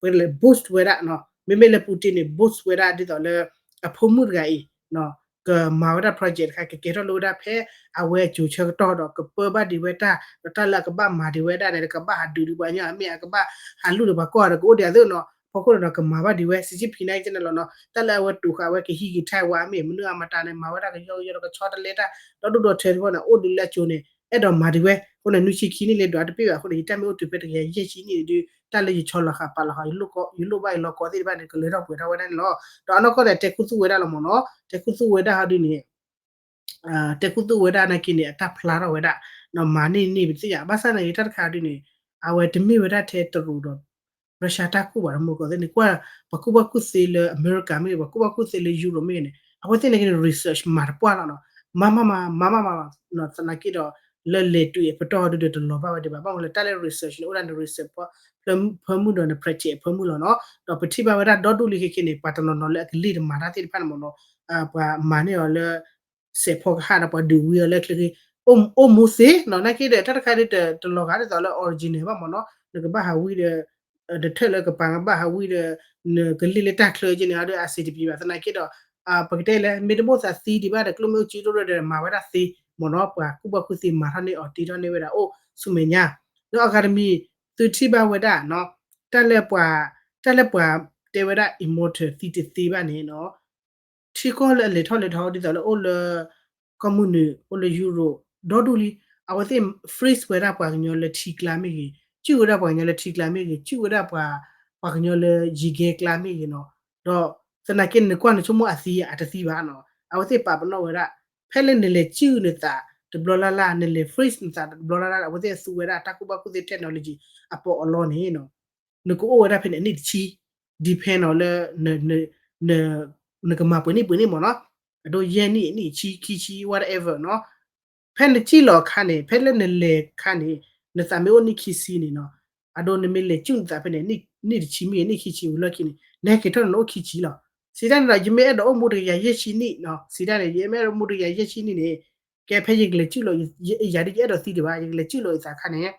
ပလဲၤ boost ဝဲဒၣ်နီၤ မ့မ့ၢ်လၢ Putin န့ၣ် boost ဝဲဒၣ်ဒ်သိးလၢ အဖိမုၣ်တဂၤအံၤ ကမၤဝဲဒၣ် project တခါ ကကဲထီၣ်လိာ်ဝဲဒၣ်ဖဲ အဝဲအစိၤဆၢကတီၢ်ဒီး ကပၢဘၣ်ဒံးဝဲတၢ် ဒီးတၢ်လၢအကဘၣ်မၤဒံးဝဲဒၣ်န့ၣ် ကဘၣ်ဟးဒုးဒံးပှၤကညီ အမ့ၢ်အကဘၣ်ဟးလူၢ်ဒီးပှၤကီၢ်ဒီး ကအိၣ်ဒံးအသိးနီၤ ဖီခိၣ်န့ၣ်ဒီး ကမၤဘၣ်ဒံးဝဲ စံးဆံဖံးနာ်က့န့ၣ်လီၤနီၤ တၢ်လၢအဝဲတူၢ်ဃာ်ဝဲကဟံးက့ၤထဲဝဲအမ့ၢ် မနုၤအမတၤန့ၣ် မၤဝဲဒၣ်ကယီကယီဒီးကဆီတလဲတၢ် ဒီဒူၣ်ဒီထၢတဘီန့ၣ် အိၣ်ဒံးလၢအစိၤန့ၣ် အဲၣ်ဒိးမၤဒံးဝဲ အဃိန့ၣ် နွံဆံခံနံၣ်လၢဒွးတပ့ၢ်ဘၣ်အဃိန့ၣ် ယတၢ်မ့ၢ်အိၣ်တုၤဖဲတကယၤယဲၢ်ဆံနံၣ်န့ၣ်ဒုး တၢ်လၢယဆီလီၤဃာ်ပာ်လီၤဃာ် ယလိၣ်ဘၣ်ယလီၢ်ကီသ့ၣ်တဖၣ်န့ၣ် ကလၢထီၣ်ပှဲၤထီၣ်ဝဲဒၣ်န့ၣ်လီၤ. ဒီးအနီၢ်ကီၢ်န့ၣ် တဲခူသူၣ်ဝဲဒၣ်လီၤမ့ၢ်နီၤ တဲခူသူၣ်ဝဲဒၣ်ဟီဒုးန့ၣ် တဲခူသူၣ်ဝဲဒၣ်နာ်က့န့ၣ် အတၢ်ဖျါထီၣ်ဝဲဒၣ် မၤန့ၢ်န့ၢ်ပသ့ၣ်ညါ ဘၣ်ဆၣ်နာ်က့တၢ်တခါဒုးန့ၣ် အဝဲတမ့ၢ်ဝဲဒၣ်ထဲတရူးဒီး Russia တၢ်ကူၣ်ဘၣ် တမူကီၢ်သ့ၣ်န့ၣ် ကွၢ် ပှၤကူၣ်ဘၣ်ကူၣ်သ့လၢအမဲရကၤမ့ၢ်ဂ့ၤ ပှၤကူၣ်ဘၣ်ကူၣ်သ့လၢ Europe မ့ၢ်ဂ့ၤန့ၣ် အဝဲသ့ၣ်နာ်က့န့ၣ် research မၤတပှၢ်လီၤနီၤ မၤမၤမၤ မၤမၤမၤလီၤ သနာ်က့ဒီး လၢလဲၤတုၤအပတီၢ်ဒုဒီးတလီၤဘၣ်ဝဲဒံးဘၣ်. ဘၣ်မနုၤလဲၣ် တၢ်လၢ research န့ၣ် အိၣ်ဒၣ်န research ဖၢမုၢ်ဒီးန practice အဖၢမုၢ်လီၤနီၤ. ဒီးပထံၣ်ဘၣ်ဝဲဒၣ်ဒီဒူၣ်လံခဲခဲန့ၣ် ပှၤတနီၤနီၤလၢအကလ့ၢ်တမၤတၢ်သ့ၣ်တဖၣ်န့ၣ်မ့ၢ်နီၤ, ပှၤမၤန့ၢ်အီၤလၢ စဲးဖီကဟၣ်ဒီးပှၤဒုးဝံၤအီၤလၢချ့ချ့ အိၣ်မူသ့နီၤ. နာ်က့ဒီး တၢ်တခါဒ်တလီၤဂာ်ဒ်သိးလၢ original ဘၣ်မ့ၢ်နီၤ, နကဘၣ်ဟးဝံဒီး တထၢၣ်လၢကပၤ ကဘၣ်ဟးဝံဒီး နကလ့ၢ်လၢတၢ်ချၢက့န့ၣ် အဒိ အဆင်တပြေဘၣ်. သနာ်က့ဒီး ပကတဲလၢ မ့ၢ်တဘၣ်သးသံဒံးဘၣ်ဒီး ကျိၣ်မ့ၢ်အိၣ်ကံဒိၣ်ဒီး မၤဝဲဒၣ်သ့မ့ၢ်နီၤ, ပှၤကူၣ်ဘၣ်ကူၣ်သ့မၤထီၣ်န့ၢ်အီၤတ့ထီၣ်န့ၢ်ဝဲဒၣ်အိၣ်ဆူမဲာ်ညါ. ဒီး Academy သုထံၣ်ဘၣ်ဝဲဒၣ်နီၤ, တၢ်လၢပှၤ တၢ်လၢပှၤတဲဝဲဒၣ် immortal သံတသ့ဘၣ်န့ၣ်နီၤ ထံကီၢ်လၢအလဲၤထီၣ်လဲၤထီဒ်သိးလၢအိၣ်လၢ ကီၢ်မုၢ်နုာ် အိၣ်လၢ Europe ဒီဒူၣ်လံ, အဝဲသ့ၣ် freeze ဝဲဒၣ်ပှၤကညီလၢထံကျါမ့ၢ်ဂ့ၤ, စုၣ်ဝဲဒၣ်ပှၤကညီလၢထံကျါမ့ၢ်ဂ့ၤ, စုၣ်ဝဲဒၣ်ပှၤ ပှၤကညီလၢယံၤကဲကျါမ့ၢ်ဂ့ၤနီၤ, ဒီးသနာ်က့နကွၢ်နဆိကမိၣ်အသံအတသံဘၣ်နီၤ, အဝဲသ့ၣ်ပာ်ပနီၣ်ဝဲဒၣ် ဖဲလၢနလဲၤစုၣ်နသးတဘျီလၢ်လၢ်, နလဲၤ freeze နသးတဘျီလၢ်လၢ် အဝဲသ့ၣ်သူဝဲဒၣ်တၢ်ကူၣ်ဘၣ်ကူၣ်သ့ technology အပီးအလီန့ၣ်နီၤ နကအိၣ်ဝဲဒၣ်ဖဲန့ၣ်အနံၣ်တဆံ, depend on လၢ နကမၤပှဲၤနံၣ်ပှဲၤနံၣ်မ့ၢ်နီၤ, အဒိယဲၢ်နံၣ် နံၣ်ဆံ ခံဆံ whatever နီၤ, ဖဲနစံၣ်လီၤအခါန့ၣ် ဖဲလၢနလဲၤအခါန့ၣ် နသးမ့ၢ်အိၣ်နံၣ်ခံဆံန့ၣ်နီၤ, အဒိနမ့ၢ်လဲၤစုၣ်နသးဖဲန့ၣ် နံၣ်တဆံမ့ၢ်ဂ့ၤ နံၣ်ခံဆံဝံၤလီၢ်ခံန့ၣ် နဟဲက့ၤထီၣ်န့ၣ် နအိၣ်ခံဆံလီၤ. စံးတၢ်န့ၣ်ဒီး ယမ့ၢ်အဲၣ်ဒိးအိၣ်မူတကယၤယဲၢ်ဆံနံၣ်နီၤ, စံးတၢ်န့ၣ် ယမ့ၢ်အဲၣ်ဒိးအိၣ်မူတကယၤယဲၢ်ဆံနံၣ်န့ၣ် ကဲဖဲယကလဲၤစုၣ်လီၤ ယၤဒ်ယအဲၣ်ဒိးသံဒံးဘၣ် ယကလဲၤစုၣ်လီၤယသးအခါန့ၣ်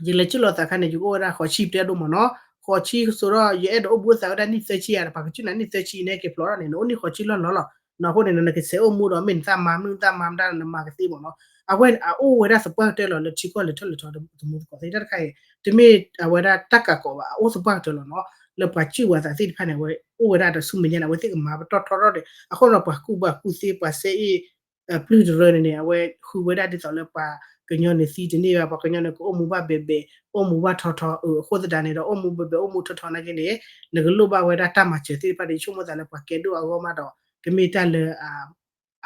ယလဲၤစုၣ်လီၤသးအခါန့ၣ် ယကအိၣ်ဝဲဒၣ်ဃိးဆံပတဲဒိၣ်မ့ၢ်နီၤ, ဃိးဆံစိဒီး ယအဲၣ်ဒိးအိၣ်ဘူးသးဝဲဒၣ်နံၣ်သၢဆံဧါ, ပှၤကစုၣ်နၤနံၣ်သၢဆံန့ၣ် က့ၤဖျိးထီၣ်န့ၣ် နအိၣ်နံၣ်ဃိးဆံလီၢ်လီၢ်လီၤ. အဃိန့ၣ် နကဆဲးအိၣ်မူဒီး မ့ၢ်နသးမၤမနုၤ နသးမၤမတၤ နမၤကသ့မ့ၢ်နီၤ. အဝဲအအိၣ်ဝဲဒၣ်သပှၢ်ကတၢၢ်လီၤ လၢထံကီၢ်လဲၤထီၣ်လဲၤထီသမူသကိးသ့ၣ်တၢ်တခါအံၤ, တမ့ၢ်အဝဲဒၣ်တၢ်ကးကီးဘၣ် အအိၣ်သပှၢ်ကတၢၢ်လီၤနီၤ. လၢပှၤစုၣ်ဝဲသးသ့ၣ်တဖၣ်န့ၣ် အဝဲအိၣ်ဝဲဒၣ်ဒီးဆူမဲာ်ညါန့ၣ် အဝဲသ့ၣ်ကမၤပတီၢ်ထီထီၣ်ဒီး အဃိဒီးပှၤကူၣ်ဘၣ်ကူၣ်သ့ ပှၤစဲအ့ၣ် ပျုၢ်တရၢန့ၣ်န့ၣ် အဝဲဃုဝဲဒၣ်ဒ်သိးလၢပှၤကညီန့ၣ်သံတန့ၢ်ဘၣ် ပှၤကညီန့ၣ် ကအိၣ်မူဘၣ်ဘဲဘဲ အိၣ်မူဘၣ်ထီထီ အဃိသတးန့ၣ်ဒီး အိၣ်မူဘဲဘဲ အိၣ်မူထီထီနာ်က့န့ၣ် နကလိၣ်ဘၣ်ဝဲဒၣ်တၢ်မၤစၢၤသ့ၣ်တဖၣ်ဒီး ယဆိကမိၣ်သးလၢပှၤကဲဒိၣ်အဂီၢ်မးဒီး ကမ့ၢ်တၢ်လၢ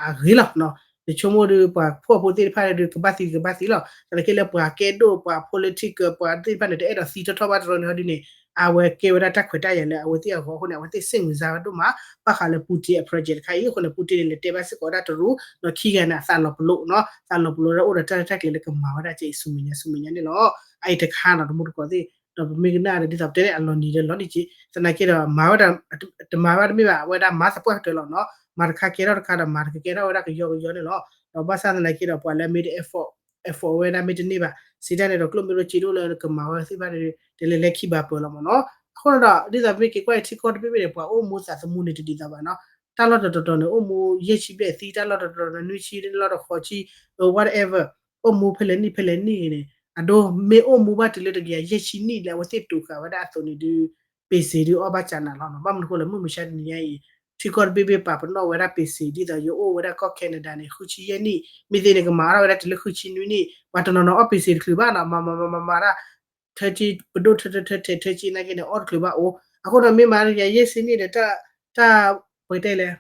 အဂ့ၤလီၤ. နဆိကမိၣ်ဒီး ပှၤဖှီၣ်ဖိသ့ၣ်တဖၣ်ဒီး ကဘၣ်သံကဘၣ်သံလီၤ. သနာ်က့လၢပှၤကဲဒိၣ် ပှၤ political ပှၤသ့ၣ်တဖၣ်န့ၣ် တအဲၣ်ဒိးသံထီၣ်ထီၣ်ဘၣ်တရၢန့ၣ်ဟီဒ်န့ၣ် အဝဲကဲဝဲဒၣ်တၢ်ခွဲးတၢ်ယာ်လၢအဝဲသ့ၣ်အဂီၢ်အဃိန့ၣ် အဝဲသ့ၣ်စ့ၣ်မုာ်စါဝဲဒိၣ်မး ဘၣ်ဃးလၢ Putin အ project တခါအံၤအဃိန့ၣ် Putin န့ၣ် လဲၤတဲဘၣ်စ့ၢ်ကီးဝဲဒၣ်တရူး ဒီးခံဂၤန့ၣ် အသးလီၤပလိာ်နီၤ အိၣ်ဒီးတၢ်ရဲၣ်တၢ်ကျဲၤလၢကမၤဝဲဒၣ်ကဲအံၤဆူမဲာ်ညါဆူမဲာ်ညါန့ၣ်လီၤ. အအံၤတခါနီၤ တမူတကိးသ့ၣ် ဒီးပမ့ၢ်ကနၣ်ဒီးဒ်သိးပတဲန့ၣ် အလီၤနံၤဒီးလီၤနံၤက့ သနာ်က့ဒီး မၤဝဲဒၣ် တမၤဘၣ်တမ့ၢ်ဘၣ် အဝဲဒၣ်မၤသပှၢ်ကတၢၢ်လီၤနီၤ မၤတခါကဲထီၣ်တခါဒီး မၤတခါကဲထီၣ်ဝဲဒၣ်ကယီကယီန့ၣ်လီၤ. ဒီးဘၣ်ဆၣ်သနာ်က့ဒီး ပှၤလၢအမ့ၢ်တ effort effort ဝဲဒၣ်မ့ၢ်တန့ၢ်ဘၣ် စံးတၢ်န့ၣ်ဒီး ကျိၣ်မ့ၢ်ရိၣ်ကံဒိၣ်လၢကမၤဝဲသ့ၣ်တဖၣ်န့ၣ် တလဲၤလၢခံဘၣ်ပၢၢ်လီၤမ့ၢ်နီၤ. အဃိဒီး ဒ်သိးမ့ၢ်က့ၤကွၢ်အံၤထံကီၢ်တဘ့ၣ်ဘ့ၣ်န့ၣ် ပှၤအိၣ်မူသးသမူန့ၣ်တဒ်သိးဘၣ်နီၤ. တၢ်လီၢ်တတီၤတီၤန့ၣ် အိၣ်မူယဲၢ်ဆံဘျဲၣ်သံ တၢ်လီၢ်တတီၤတီၤန့ၣ် နွံဆံ တၢ်လီၢ်တဃိးဆံ whatever အိၣ်မူဖဲလဲၣ်နံၣ်ဖဲလဲၣ်နံၣ်ဂ့ၤန့ၣ် အဒိမ့ၢ်အိၣ်မူဘၣ်တုၤလၢတကယၤယဲၢ်ဆံနံၣ်လၢအဝဲသ့ၣ်တိာ်ဃာ်ဝဲဒၣ်အသိးန့ၣ်ဒုး ပ့ၤစ့ၤဒုးအီၣ်ဘၣ်ကၠးနးလီၤနီၤ. ဘၣ်မနုၤဃိလၢမုၢ်မဆါတနံၤညါအံၤ ထံကီၢ်တဘ့ၣ်ဘ့ၣ်ပာ်ပနီၣ်ဝဲဒၣ်ပ့ၤစ့ၤ ဒ်သိးယအိၣ်ဝဲဒၣ်ကီၢ် Canada န့ၣ် ဃုဆံယဲၢ်နံၣ် မ့ၢ်သ့န့ၣ် ကမၤအါထီၣ်ဝဲဒၣ်တုၤလၢဃုဆံနွံနံၣ် ပှၤတနီၤနီၤအီၣ်ပ့ၤစ့ၤတချုးဘၣ်နီၤ မၤမၤမၤမၤမၤဒၣ် ထၢဆံပဒိၣ်ထၢထၢထၢထဲးထၢဆံနာ်က့န့ၣ် အီၣ်တချုးဘၣ်အိၣ် အဃိဒီးမ့ၢ်မၤတကယၤယဲၢ်ဆံနံၣ်ဒီး တၢ် ပကတဲလဲၣ်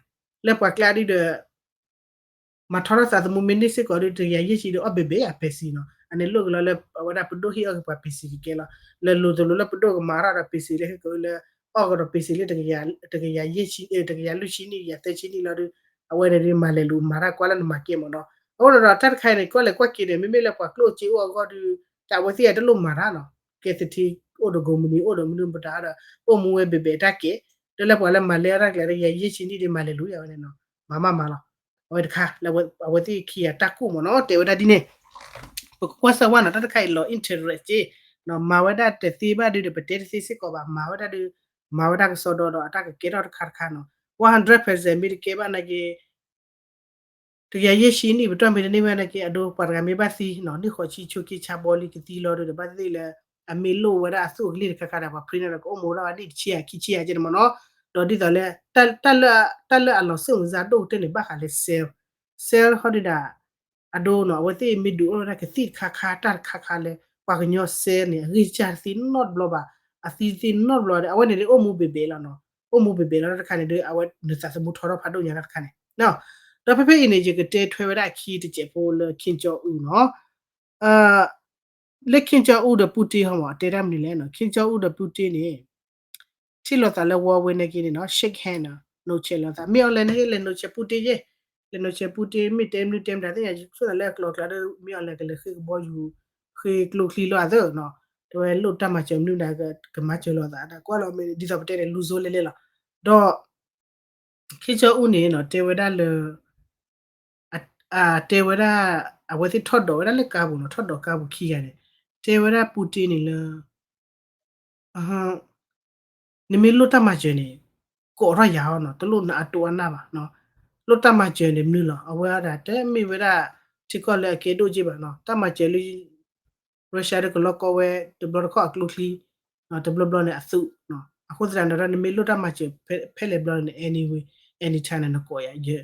လၢပှၤကျါဒ်ဒီး မၤထီထီၣ်သးသမူမ့ၢ်န့ၢ်စ့ၢ်ကီးဒီး တကယၤယဲၢ်ဆံဒီးအီၣ်ဘဲဘဲယၤပ့ၤစ့ၤနီၤ. အန့ၣ်လိၣ်က့ၤလီၤလၢအဝဲဒၣ်ပဒိၣ်ဟ့ၣ်အီၣ်က့ၤပှၤပ့ၤစ့ၤကကဲလီၤ. လၢလိၤတလိၤလၢပဒိၣ်ကမၤထီၣ်ဒီးပ့ၤစ့ၤလၢဟ့ၣ်က့ၤလၢ အီၣ်ကဒီးပ့ၤစ့ၤလၢ တကယၤယဲၢ်ဆံ တကယၤလွံၢ်ဆံနံၣ် တကယၤသၢဆံနံၣ်လီၤဒီး အဝဲန့ၣ်ဒုးမၤလဲၤလူၤမၤတၢ်ကွၢ်လၢနမၤကဲမ့ၢ်နီၤ. အဃိဒီးတၢ်တခါအံၤန့ၣ် ကွၢ်လဲၤကွၢ်က့ၤန့ၣ် မ့မ့ၢ်လၢပှၤကျိၣ်စ့အိၣ်အဂီၢ်ဒီး တၢ်အဝဲသ့ၣ်အတလိၣ်မၤတၢ်နီၤ. ကဲသထံအိၣ်ဒီးကိးမုၢ်နံၤအိၣ်ဒီးမနုၤပတၢ်ဒီး အိၣ်မူဝဲဘဲဘဲတၢ်ကဲ ဒီးလၢပှၤလၢမၤလဲအတၢ်ကျဲၤတကယၤယဲၢ်ဆံနံၣ်ဒီးမၤလဲၤလူၤယၤဝဲန့ၣ်နီၤ. မၤမးမၤလီၤ. အဝဲတခါလၢ အဝဲသ့ၣ်ခံဂၤတၢ်ကိၢ်မ့ၢ်နီၤ တဲဝဲဒၣ်ဒ်န့ၣ် ပကကွၢ်စၢ်ဝါနီၤ တၢ်တခါအံၤလီၤ interesting နီၤ မၤဝဲဒၣ်တသ့ဘၣ်ဒုးဒီး ပတဲတသ့စ့ၢ်ကီးဘၣ် မၤဝဲဒၣ်ဒုး မၤဝဲဒၣ်ကစီဒီဒီးအတၢ်ကကဲထီၣ်တခါတခါနီၤ one hundred percent မ့ၢ်တကဲဘၣ်နာ်က့ တကယၤယဲၢ်ဆံနံၣ် ပတီၢ်မ့ၢ်တန့ၢ်ဘၣ်နာ်က့ အဒိပှၤတဂၤမ့ၢ်ဘၣ်သံနီၤ နံၣ်ဃိးဆံဆိက့ဆါဘီလံကသံလီၤဒီး ဘၣ်သ့ၣ်လၢ အမ့ၢ်လိၣ်ဝဲဒၣ်အသူၣ်အကလ့ၢ်တခါခါဒီး ပှၤ print ဒီးကအိၣ်မူဒၣ်ဝဲနံၣ်တဆံဧါခံဆံဧါကဲန့ၣ်မ့ၢ်နီၤ ဒီးဒ်သိးလၢ တၢ်လၢအလီၤစိတ်ဝင်စားဒိၣ်ကတၢၢ်န့ၣ် ဘၣ်ဃးလၢ cell cell ဟီဒုးဒၣ် အဒိနီၤ အဝဲသ့ၣ်မ့ၢ်ဒုးအိၣ်ဝဲဒၣ်ကသံၣ်တခါခါတၢ်တခါခါလၢ ပှၤကညီ cell န့ၣ် အဂံၢ်စၢ်တသံနီတဘျီဘၣ် အသံတသံနီတဘျီဒီး အဝဲန့ၣ်ဒုးအိၣ်မူဘဲဘဲလီၤနီၤ အိၣ်မူဘဲဘဲလီၤတၢ်တခါန့ၣ်ဒုး အဝဲနသးသမူထီထီၣ်ဖးဒိၣ်ညါတၢ်တခါန့ၣ် ဒီးဖဲဖဲအံၤန့ၣ် ယကတဲထွဲဝဲဒၣ်အခံတစဲးဖိလၢ Kim Jong Un နီၤ လၢ Kim Jong Un ဒီး Putin ဟီမး တဲတၢ်မနုၤလဲၣ်နီၤ Kim Jong Un ဒီး Putin န့ၣ် ထံၣ်လိာ်သးလၢ Huawei နာ်က့န့ၣ်နီၤ shake hand နီၤ နုတ်ချက်လိာ်သး မ့ၢ်အီၤလဲၣ်န့ၣ် လဲၤ နုတ်ချက် Putin ယဲၢ် တဲနီၢ်ဆဲးပူတ့ မ့ၢ်တဲမနုၤတဲမတၤသ့ၣ်ညါ ဆိသးလၢအကျိၤအကျဲဒီး မ့ၢ်အီၤလဲၤကလဲၤဃ့ကဘီယူၤ ဃ့ကျိချံလီၤအသးနီၤ, တဲဝဲလိၣ်တၢ်မၤစၢၤမနုၤမတၤ ကမၤစၢၤလိာ်သး ကွၢ်လီၤမ့ၢ်ဒ်သိးပတဲန့ၣ် လူၤစိလဲလဲလီၤ, ဒီး ခ့ကၠီအူန့ၣ်နီၤ တဲဝဲဒၣ်လၢ တဲဝဲဒၣ် အဝဲသ့ၣ်ထီၣ်ဒိးဝဲဒၣ်လၢကါပူၤနီၤ ထီၣ်ဒိးကါပူၤခံဂၤန့ၣ် တဲဝဲဒၣ်ပူတ့န့ၣ်လၢ နမ့ၢ်လိၣ်တၢ်မၤစၢၤန့ၣ် ကိးထီၣ်ယၤအီၤနီၤ တလိၣ်နအတိအနၢ်ဘၣ်, လိၣ်တၢ်မၤစၢၤန့ၣ်မနုၤလီၤ အဝဲဒၣ်တဲမ့ၢ်ဝဲဒၣ် ထံကီၢ်လၢအကဲဒိၣ်က့ဘၣ်နီၤ တၢ်မၤစၢၤလၢ Russia ဒီးကလီကီဝဲ တဘျီတခီၣ်အကျိချံ တဘျီဘျီန့ၣ်အသုး, အဃိသတးန့ၣ်ဒီး နမ့ၢ်လိၣ်တၢ်မၤစၢၤဖဲလဲၣ်ဘျီန့ၣ် anyway anytime န့ၣ် နကိးယၤ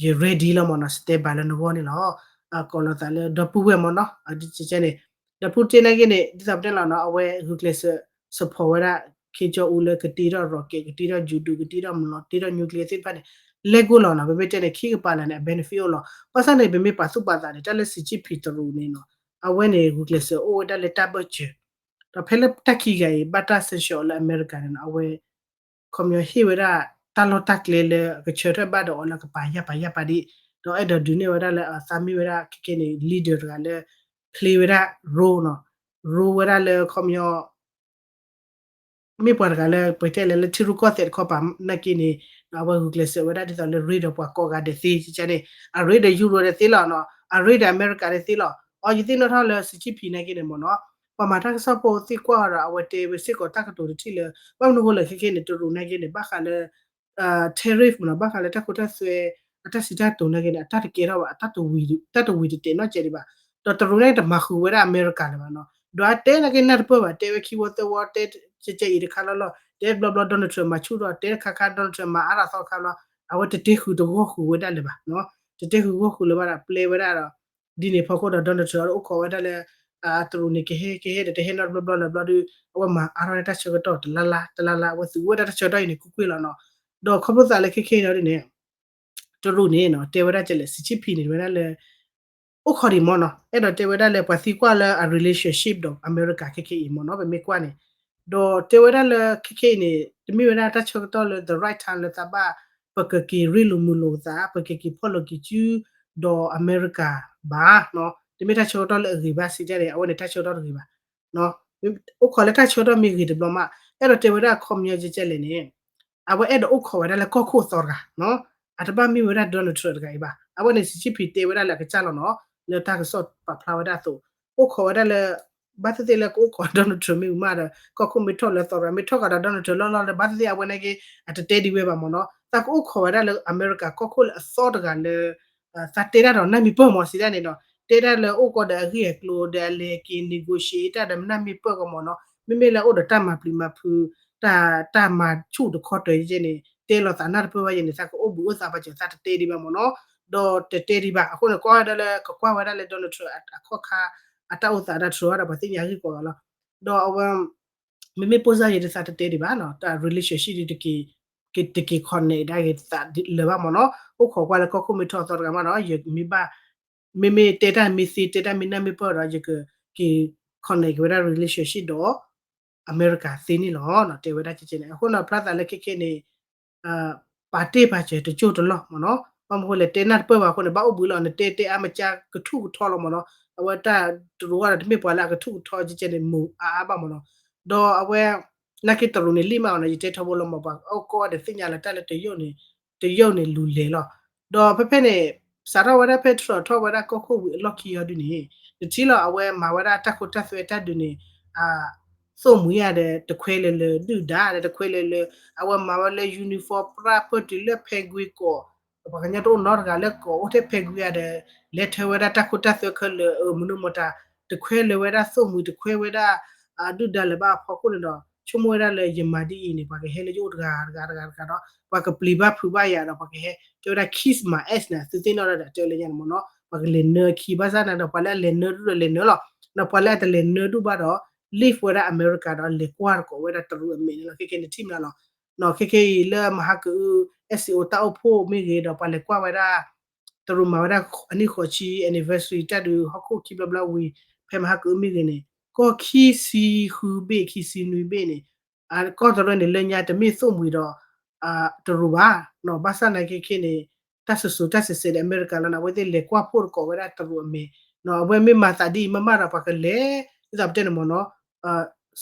ယ ready လီၤမ့ၢ်နီၤ stand by လၢနဂီၢ်န့ၣ်လီၤ, ကိးလိာ်သးလၢဒီပုၢ်ဝဲၢ်မ့ၢ်နီၤ ဒ်န့ၣ် ဒီးပူတ့နာ်က့န့ၣ် ဒ်သိးပတဲလီၤနီၤ အဝဲဂုာ်ကျဲးစၢး support ဝဲဒၣ် ခ့ကၠီအူလၢကတ့ထီၣ် rocket ကတ့ထီၣ် ယူၤဒုး ကတ့ထီၣ်မလီၤ တ့ထီၣ် nuclear သ့ၣ်တဖၣ်န့ၣ် လဲၤကိၢ်လီၤနီၤ ပမ့ၢ်တဲန့ၣ် ခံကပၤလၢာ်န့ၣ် အ benefit အိၣ်လီၤ, ဘၣ်ဆၣ်န့ၣ် ပမ့ၢ်ပာ်သူၣ်ပာ်သးန့ၣ် တၢ်လၢ Xi Jinping တရူးန့ၣ်နီၤ အဝဲန့ၣ် ဂုာ်ကျဲးစၢးအိၣ်ဝဲဒၣ်လၢတၢ်ဘၢၣ်စၢၤ, ဒီးဖဲလၢတၢ်ခံဂၤအံၤ ဘၣ်တၢ်ဆၢဆှီလၢအမဲရကၤန့ၣ်နီၤ အဝဲ ခီပညီဟ့ၣ်ဝဲဒၣ် တၢ်လီၢ်တၢ်ကျဲလၢအကဆၢထၢၣ်ဘၣ်ဒီးအီၤလၢကပာ်ယၢ်ပာ်ယၢ်ပာ်ဒံး, ဒီးအဲၣ်ဒိးဒုးနဲၣ်ဝဲဒၣ်လၢအသးမ့ၢ်ဝဲဒၣ်ခဲကနံၣ်န့ၣ် leader တဂၤလၢ play ဝဲဒၣ် role နီၤ, role ဝဲဒၣ်လၢခီပညီ မ့ၢ်ပှၤတဂၤလၢပတဲလဲၣ်လၢထံရူၢ်ကီၢ်သဲးတခီပၤနာ်က့န့ၣ် အဝဲဂုာ်ကျဲးစၢးဝဲဒၣ်ဒ်သိးလၢ raid ဒီးပှၤကိးဂၤဒဲးသ့ န့ၣ် အ raid ဒီး Europe ဒဲးသ့လီၤနီၤ, အ raid ဒီးအမဲရကၤဒဲးသ့လီၤ, အီၤယသ့ၣ်နီၣ်ထီၣ်လၢ Xi Jinping နာ်က့န့ၣ်မ့ၢ်နီၤ ပှၤမၤတၢ်ကစီၣ်ဖိသ့ၣ်ကွၢ်အီၤဒီး အဝဲတဲဝဲစ့ၢ်ကီးတၢ်ကတိၤတထံၣ်လၢ ဘၣ်မနုၤဃိလဲၣ်ခဲကနံၣ်န့ၣ် တရူးနာ်က့န့ၣ် ဘၣ်ဃးလၢ tariff မ့ၢ်နီၤ ဘၣ်ဃးလၢတၢ်ခိတၢ်သွဲ အတၢ်စံးတၢ်ကတိၤနာ်က့န့ၣ် အတၢ်တကဲထီၣ်ဘၣ် တၢ်တဝံၤတတဲာ်နီတစဲးဒံးဘၣ်, ဒီးတရူးနာ်က့တမၤဃုာ်ဝဲဒၣ်အမဲရကၤလၢၤဘၣ်နီၤ, ဒီးအတဲနာ်က့နၢ်တပၢၢ်ဘၣ် တဲဝဲခံဝီသၢဝီ တဲကဲကဲအံၤတခါလီၤလီၤ တဲဘျီဘျီ Donald Trump မၤဆူၣ်ထီၣ် တဲတခါခါ Donald Trump မၤအါထီၣ်သီတခါဘျီ အဝဲတတဲဃုာ်တဂီၢ်ဃုာ်ဝဲဒၣ်လၢၤဘၣ်နီၤ, တတဲဃုာ်ဂီၢ်ဃုာ်လၢၤဘၣ်ဒီး ပျဲဝဲဒၣ်ဒီး ဒ်န့ၣ်ဖီခိၣ်ဒီး Donald Trump အိၣ်ခိးဝဲဒၣ်လၢ တရူးန့ၣ်ကဟဲကဟဲဒီးတဟဲနီတဘျီဘျီလၢၤဘျီဒီး အဝဲမၤအါထီၣ်တၢ်ဆၢကတီၢ်တလါလါ တလါလါ အဝဲသူဝဲဒၣ်တၢ်ဆၢကတီၢ်အံၤန့ၣ် ကွ့ၢ်ကွ့ၢ်လီၤနီၤ, ဒီးခီဖျိသးလၢခဲခဲအံၤဒီးန့ၣ် တရူးန့ၣ်နီၤ တဲဝဲဒၣ်ကလဲၣ် Xi Jinping န့ၣ် တဲဝဲဒၣ်လၢ အိၣ်ခိးဒံးမ့ၢ်နီၤ အဲၣ်ဒိးတဲဝဲဒၣ်လၢပှၤသံကွၢ်လၢအ relationship ဒီးအမဲရကၤခဲခဲအံၤမ့ၢ်နီၤ ပမ့ၢ်ကွၢ်န့ၣ် ဒီးတဲဝဲဒၣ်လၢခဲခဲအံၤန့ၣ် တမ့ၢ်ဝဲဒၣ်တၢ်ဆၢကတီၢ်လၢ the right time လၢသးဘၣ် ပကက့ၤရ့လိာ်မုာ်လိာ်သး ပကက့ၤဖီၣ်လိာ်က့ၤစု ဒီးအမဲရကၤဘၣ်နီၤ တမ့ၢ်တၢ်ဆၢကတီၢ်လၢအဂ့ၤဘၣ် စံးတၢ်န့ၣ် အဝဲန့ၣ်တၢ်ဆၢကတီၢ်တဂ့ၤဘၣ် အိၣ်ခိးလၢတၢ်ဆၢကတီၢ်မ့ၢ်ဂ့ၤတဘျီမး အဲၣ်ဒိးတဲဝဲဒၣ်ခီပညီကဲကဲလဲၣ်န့ၣ် အဝဲအဲၣ်ဒိးအိၣ်ခိးဝဲဒၣ်လၢကီၢ်ခိၣ်အသီတဂၤနီၤ အတဘၣ်မ့ၢ်ဝဲဒၣ် Donald Trump တဂၤအံၤဘၣ် အဝဲန့ၣ် Xi Jinping တဲဝဲဒၣ်လၢအကစၢ်လီၤနီၤ လၢတၢ်ကစီၣ်ပာ်ဖျါဝဲဒၣ်အသိး အိၣ်ခိးဝဲဒၣ်လၢ ဘၣ်သ့ၣ်သ့ၣ်လၢကအိၣ်ခိး Donald Trump မ့ၢ်ဝံၤမးဒီး ကီၢ်ခိၣ်မ့ၢ်ထီၣ်လၢအသီတဂၤ မ့ၢ်ထီၣ်ဃီဒီး Donald Trump လီၢ်လီၢ်လၢ ဘၣ်သ့ၣ်သ့ၣ်အဝဲနာ်က့ အတတဲဒံးဝဲဘၣ်မ့ၢ်နီၤ သးကအိၣ်ခိးဝဲဒၣ်လၢအမဲရကၤကီၢ်ခိၣ်လၢအသီတဂၤလၢ သးတဲတၢ်ဒီးနၢ်မံၤပၢၢ်မ့ၢ်စံးတၢ်န့ၣ်ဒီး တဲတၢ်လၢအိၣ်ကီးဒီးအဂ့ၢ်အကျိၤဒီးအလဲၤက့ၤ negotiate တၢ်ဒီးနၢ်မံၤပၢၢ်ကီးမ့ၢ်နီၤ မ့မ့ၢ်လၢအိၣ်ဒီးတၢ်မၤပျံၤမၤဖုး တၢ် တၢ်မၤဆူၣ်တခီတၢၤယဲန့ၣ် တဲလီၤသးနၢ်တပၢၢ်ဘၣ်ယဲန့ၣ် သးကအိၣ်ဘှံးအိၣ်သါဘၣ်စၢၤ သးတတဲဒံးဘၣ်မ့ၢ်နီၤ ဒီးတတဲဒံးဘၣ် အဃိန့ၣ် ကွၢ်ဝဲဒၣ်လၢ ကကွၢ်ဝဲဒၣ်လၢ Donald Trump အခီၣ်ခါ အတၢ်အိၣ်သးတၢ်တြီၤဒီးပှၤသ့ၣ်ညါအဂ့ၢ်ကိးဂၤလီၤ ဒီးအဝဲ မ့မ့ၢ်ပိၢ်စၢ်ယဲၤဒ်သးတတဲဒံးဘၣ်နီၤ တၢ် relationship ဒ်တက့ၤ တက့ၤ connect ဒၣ်ဂ့ၤသးလၢၤဘၣ်မ့ၢ်နီၤ အိၣ်ခိးကွၢ်လၢကီၢ်ခိၣ်မ့ၢ်ထီၣ်အသီတဂၤမးနီၤ ယမ့ၢ်ဘၣ် မ့မ့ၢ်တဲတၢ်မ့ၢ်သ့ တဲတၢ်မ့ၢ်နၢ်မ့ၢ်ပၢၢ်ဒီး ယကက့ၤ connect က့ၤဝဲဒၣ် relationship ဒီး အမဲရကၤသ့န့ၣ်လီၤ တဲဝဲဒၣ်ကဲကဲန့ၣ် အဃိန့ၣ် ဖျါသးလၢခဲခဲန့ၣ် ပာ်တ့ၢ်ပာ်စၢၤတကၠိၢ်တလီၢ်မ့ၢ်နီၤ ဘၣ်မနုၤဃိလဲၣ် တဲနၢ်တပၢၢ်ဘၣ်အဃိန့ၣ် ဘၣ်အိၣ်ဘှံးလီၤ နတဲတဲအါမးကကထူၣ်ကထီလီၤမ့ၢ်နီၤ အဝဲတၢ်တရူးအီၤဒီးတမ့ၢ်ပှၤလၢအကထူၣ်ကထီကဲကဲန့ၣ် မုာ်အါအါဘၣ်မ့ၢ်နီၤ ဒီးအဝဲ နာ်က့တရူးန့ၣ်လံမးအီၤန့ၣ် ယတဲထီဘိလီၤမး ပှၤအိၣ်ကီၢ်ဒီးသ့ၣ်ညါလၢတၢ်လၢတရုတ်န့ၣ် တရုတ်န့ၣ်လူၤလဲၤလီၤ ဒီးဖဲဖဲန့ၣ် စးထီၣ်ဝဲဒၣ်ဖဲ Trump ထီၣ်ဝဲဒၣ်ကီၢ်ခိၣ်ဝံၤအလီၢ်ခံအီၤဒုန့ၣ် တထံၣ်လီၤ အဝဲမၤဝဲဒၣ်တၢ်ခိတၢ်သွဲတၢ်ဒုးန့ၣ် သိၣ်မှံၤဧါဒီး တခွဲလၢၤလၢၤ ဒုၣ်ဒါဒီး တခွဲလၢၤလၢၤ အဝဲမၤဝဲလၢ uniform ပြၢ်ပၢၢ်တုၤလၢ Pentagon ကီး ပှၤကညီတအိၣ်နီတဂၤလၢကီး အိၣ်ထဲ Pentagon ဧါဒီး လဲၤထၢဝဲဒၣ်တၢ်ခိတၢ်သွဲခဲလၢာ် အမနုၤမတၤ တခွဲလၢၤဝဲဒၣ်သိၣ်မှံၤ တခွဲဝဲဒၣ် ဒုၣ်ဒါလၢၤဘၣ်အဖီခိၣ်န့ၣ်ဒီး ဆိကမိၣ်ဝဲဒၣ်လၢယမၤဒ်အံၤန့ၣ် ပှၤကဟဲလၢယအိၣ်တဂၤတဂၤတဂၤတဂၤဒီး ပှၤကပျံၤဘၣ်ဖုးဘၣ်ယၤဒီး ပှၤကဟဲ တဲဝဲဒၣ် kiss my ass န့ၣ် သုသ့ၣ်နီၣ်ဒၣ်ဒီး တဲလၢညါန့ၣ်မ့ၢ်နီၤ ပှၤကလဲၤနၢခံ ဘၣ်ဆၣ်န့ၣ်ဒီး ပှၤလၢအလဲၤနၢဒူၣ်ဒီးလဲၤနၢလီၤ ဒီးပှၤလၢအတလဲၤနၢဒူၣ်ဘၣ်ဒီး leave ဝဲဒၣ်အမဲရကၤဒီး လဲၤကွၢ်တကိးဝဲဒၣ်တရူးအမဲာ်န့ၣ်လီၤ ခဲကဲန့ၣ်ထံၣ်မးလီၤ ခဲကဲအံၤလၢမဟါကအု SCO တၢ်အိၣ်ဖှိၣ်မ့ၢ်ဂ့ၤဒီး ပှၤလဲၤကွၢ်ဝဲဒၣ် တရူးမၤဝဲဒၣ်အနံၣ်ဃိးဆံ anniversary တၢ်ဒုးဟီၣ်ခိၣ်ခံဘျီဘျီဝံၤ ဖဲမဟါကအုမ့ၢ်ဂ့ၤန့ၣ် ကီၢ်ခံဆံဃုဘ့ၣ် ခံဆံနွံဘ့ၣ်န့ၣ် ကီၢ်တရူးန့ၣ် လၢညါတမ့ၢ်သိၣ်မှံၤဒီး တရူးဘၣ် ဘၣ်ဆၣ်နာ်က့ခဲန့ၣ် တၢ်စူၤစူၤတၢ်စဲးစဲးဒီးအမဲရကၤလီၤန့ၣ် အဝဲသ့ၣ်လဲၤကွၢ်ဖှိၣ်သကိးဝဲဒၣ်တရူးအမဲာ်, အဝဲမ့ၢ်မၤသးဒ်အံၤမ့ၢ်မးဒီးပှၤကလဲၤ ဒ်သိးပတဲန့ၣ်မ့ၢ်နီၤ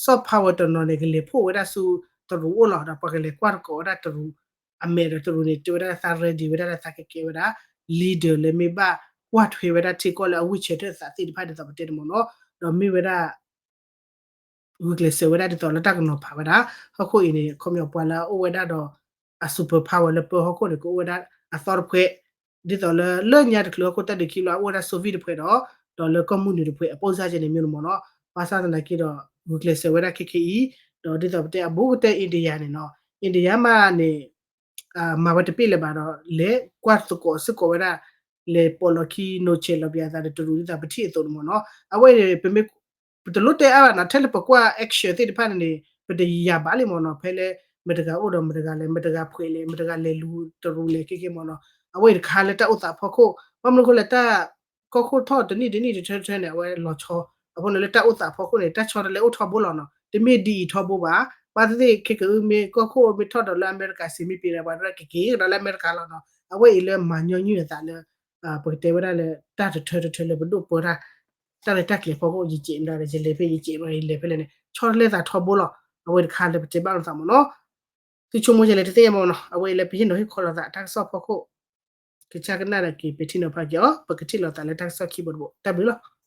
soft power တနီၤန့ၣ် ကလဲၤဖှိၣ်ဝဲဒၣ်ဆူတရူးအိၣ်လီၤ ဒီးပှၤကလဲၤကွၢ်သကိးဝဲဒၣ်တရူးအမဲာ်ဒီးတရူးန့ၣ် တဲဝဲဒၣ်သး ready ဝဲဒၣ်လၢသးကကဲဝဲဒၣ် leader လၢမ့ၢ်ဘၣ်ကွၢ်ထွဲဝဲဒၣ်ထံကီၢ်လၢအဝံၣ်ဆၢထၢၣ်သးသ့ၣ်တဖၣ် ဒ်သိးပတဲန့ၣ်မ့ၢ်နီၤ ဒီးမ့ၢ်ဝဲဒၣ် ဂုာ်ကျဲးစၢးဝဲဒၣ်ဒ်သိးလၢတၢ်ကနီၤဖးဝဲဒၣ် ဟီၣ်ခိၣ်အံၤန့ၣ် ခီပညီပှၤလၢအအိၣ်ဝဲဒၣ်ဒီး အ super power လၢပၢဟီၣ်ခိၣ်န့ၣ် ကအိၣ်ဝဲဒၣ်အသီတဖှဲး ဒ်သိးလၢ လၢညါတချုးဟီၣ်ခိၣ်တၢ်ဒုးခံဘျီ အအိၣ်ဝဲဒၣ် Soviet တဖှဲးဒီး ဒီးလၢကီၢ်မုၢ်နုာ်တဖှဲး အပိၢ်စၢ်ကဲန့ၣ်မ့ၢ်န့ၣ်မ့ၢ်နီၤ ဘၣ်ဆၣ်သနာ်က့ဒီး ဂုာ်ကျဲးစၢးဝဲဒၣ်ခဲခဲအံၤ ဒီးဒ်သိးပတဲအဘူးကတၢၢ် India န့ၣ်နီၤ India မးန့ၣ် မၤဝဲတပ့ၢ်လၢၤဘၣ်ဒီး လဲၤကွၢ်သကိးစ့ၢ်ကီးဝဲဒၣ် လဲၤပိာ်လီၤခံ နီၢ်ဆဲးလီၤပယၤသးဒီးတရူး ဒ်သိးပထံၣ်အသိးန့ၣ်မ့ၢ်နီၤ အဝဲအံၤန့ၣ် ပမ့ၢ် ပတလိၣ်တဲအါဘၣ်နီၤ ထဲလၢပကွၢ် action သ့ၣ်တဖၣ်န့ၣ်န့ၣ် ပတယာ်ဘၣ်လံမ့ၢ်နီၤ ဖဲလၢ မတဂၤအိၣ်ဒီးမတဂၤလဲၣ် မတဂၤဖှဲးလဲၣ် မတဂၤလဲၤလူၤတရူးလဲၣ် ခဲခဲမ့ၢ်နီၤ အဝဲအံၤတခါလၢတၢ်အိၣ်သးဖီခိၣ် ဘၣ်မနုၤအဃိလဲၣ် တၢ်ကီၢ်ခိၣ်ထီၣ်တနံၣ်တနံၣ်တထၢတထၢန့ၣ် အဝဲလီၤဆီ အဃိန့ၣ်လၢတၢ်အိၣ်သးဖီခိၣ်န့ၣ် တၢ်ဆီတလဲအိၣ်ထီဘိလီၤနီၤ တမ့ၢ်ဒ်အံၤထီဘိဘၣ် ဘၣ်သ့ၣ်သ့ၣ်ခဲကအုမ့ၢ်ကီၢ်ခိၣ်မ့ၢ်ထီၣ်ဒီးလၢအမဲရကၤစံးမ့ၢ်ပ့ၤဒီး ပှၤတရၢကက့ၤကဒီးလၢအမဲရကၤလီၤနီၤ အဝဲအံၤလၢမၤညီနုၢ်အသးလၢ ပကတဲဝဲဒၣ်လၢ တၢ်တထၢတထၢလၢပဒိၣ်ပၢတၢ် တၢ်ရဲၣ်တၢ်ကျဲၤဖီခိၣ် ယကဲးမတၤဒီး ယလဲၤဖဲယကဲးမတၤ ယလဲၤဖဲလဲၣ်န့ၣ် ဆီတလဲသးထီဘိလီၤ အဝဲတခါလၢပတဲဘၣ်လိာ်သးမ့ၢ်နီၤ သုဆိကမိၣ်ယလဲၤတသ့ၣ်ညါမ့ၢ်နီၤ အဝဲအံၤလၢပဟ့ၣ်နီၤဟ့ၣ်ခီလိာ်သးတၢ်ကစီၣ်ဖီခိၣ် ကစၢ်ကနၣ်ဒီးက့ၤ ပထံၣ်နီၤဖးက့ၤအီၤ ပကထံၣ်လိာ်သးလၢတၢ်ကစီၣ်ခံဘိတဘိ တၢ်ဘျုးလီၤ.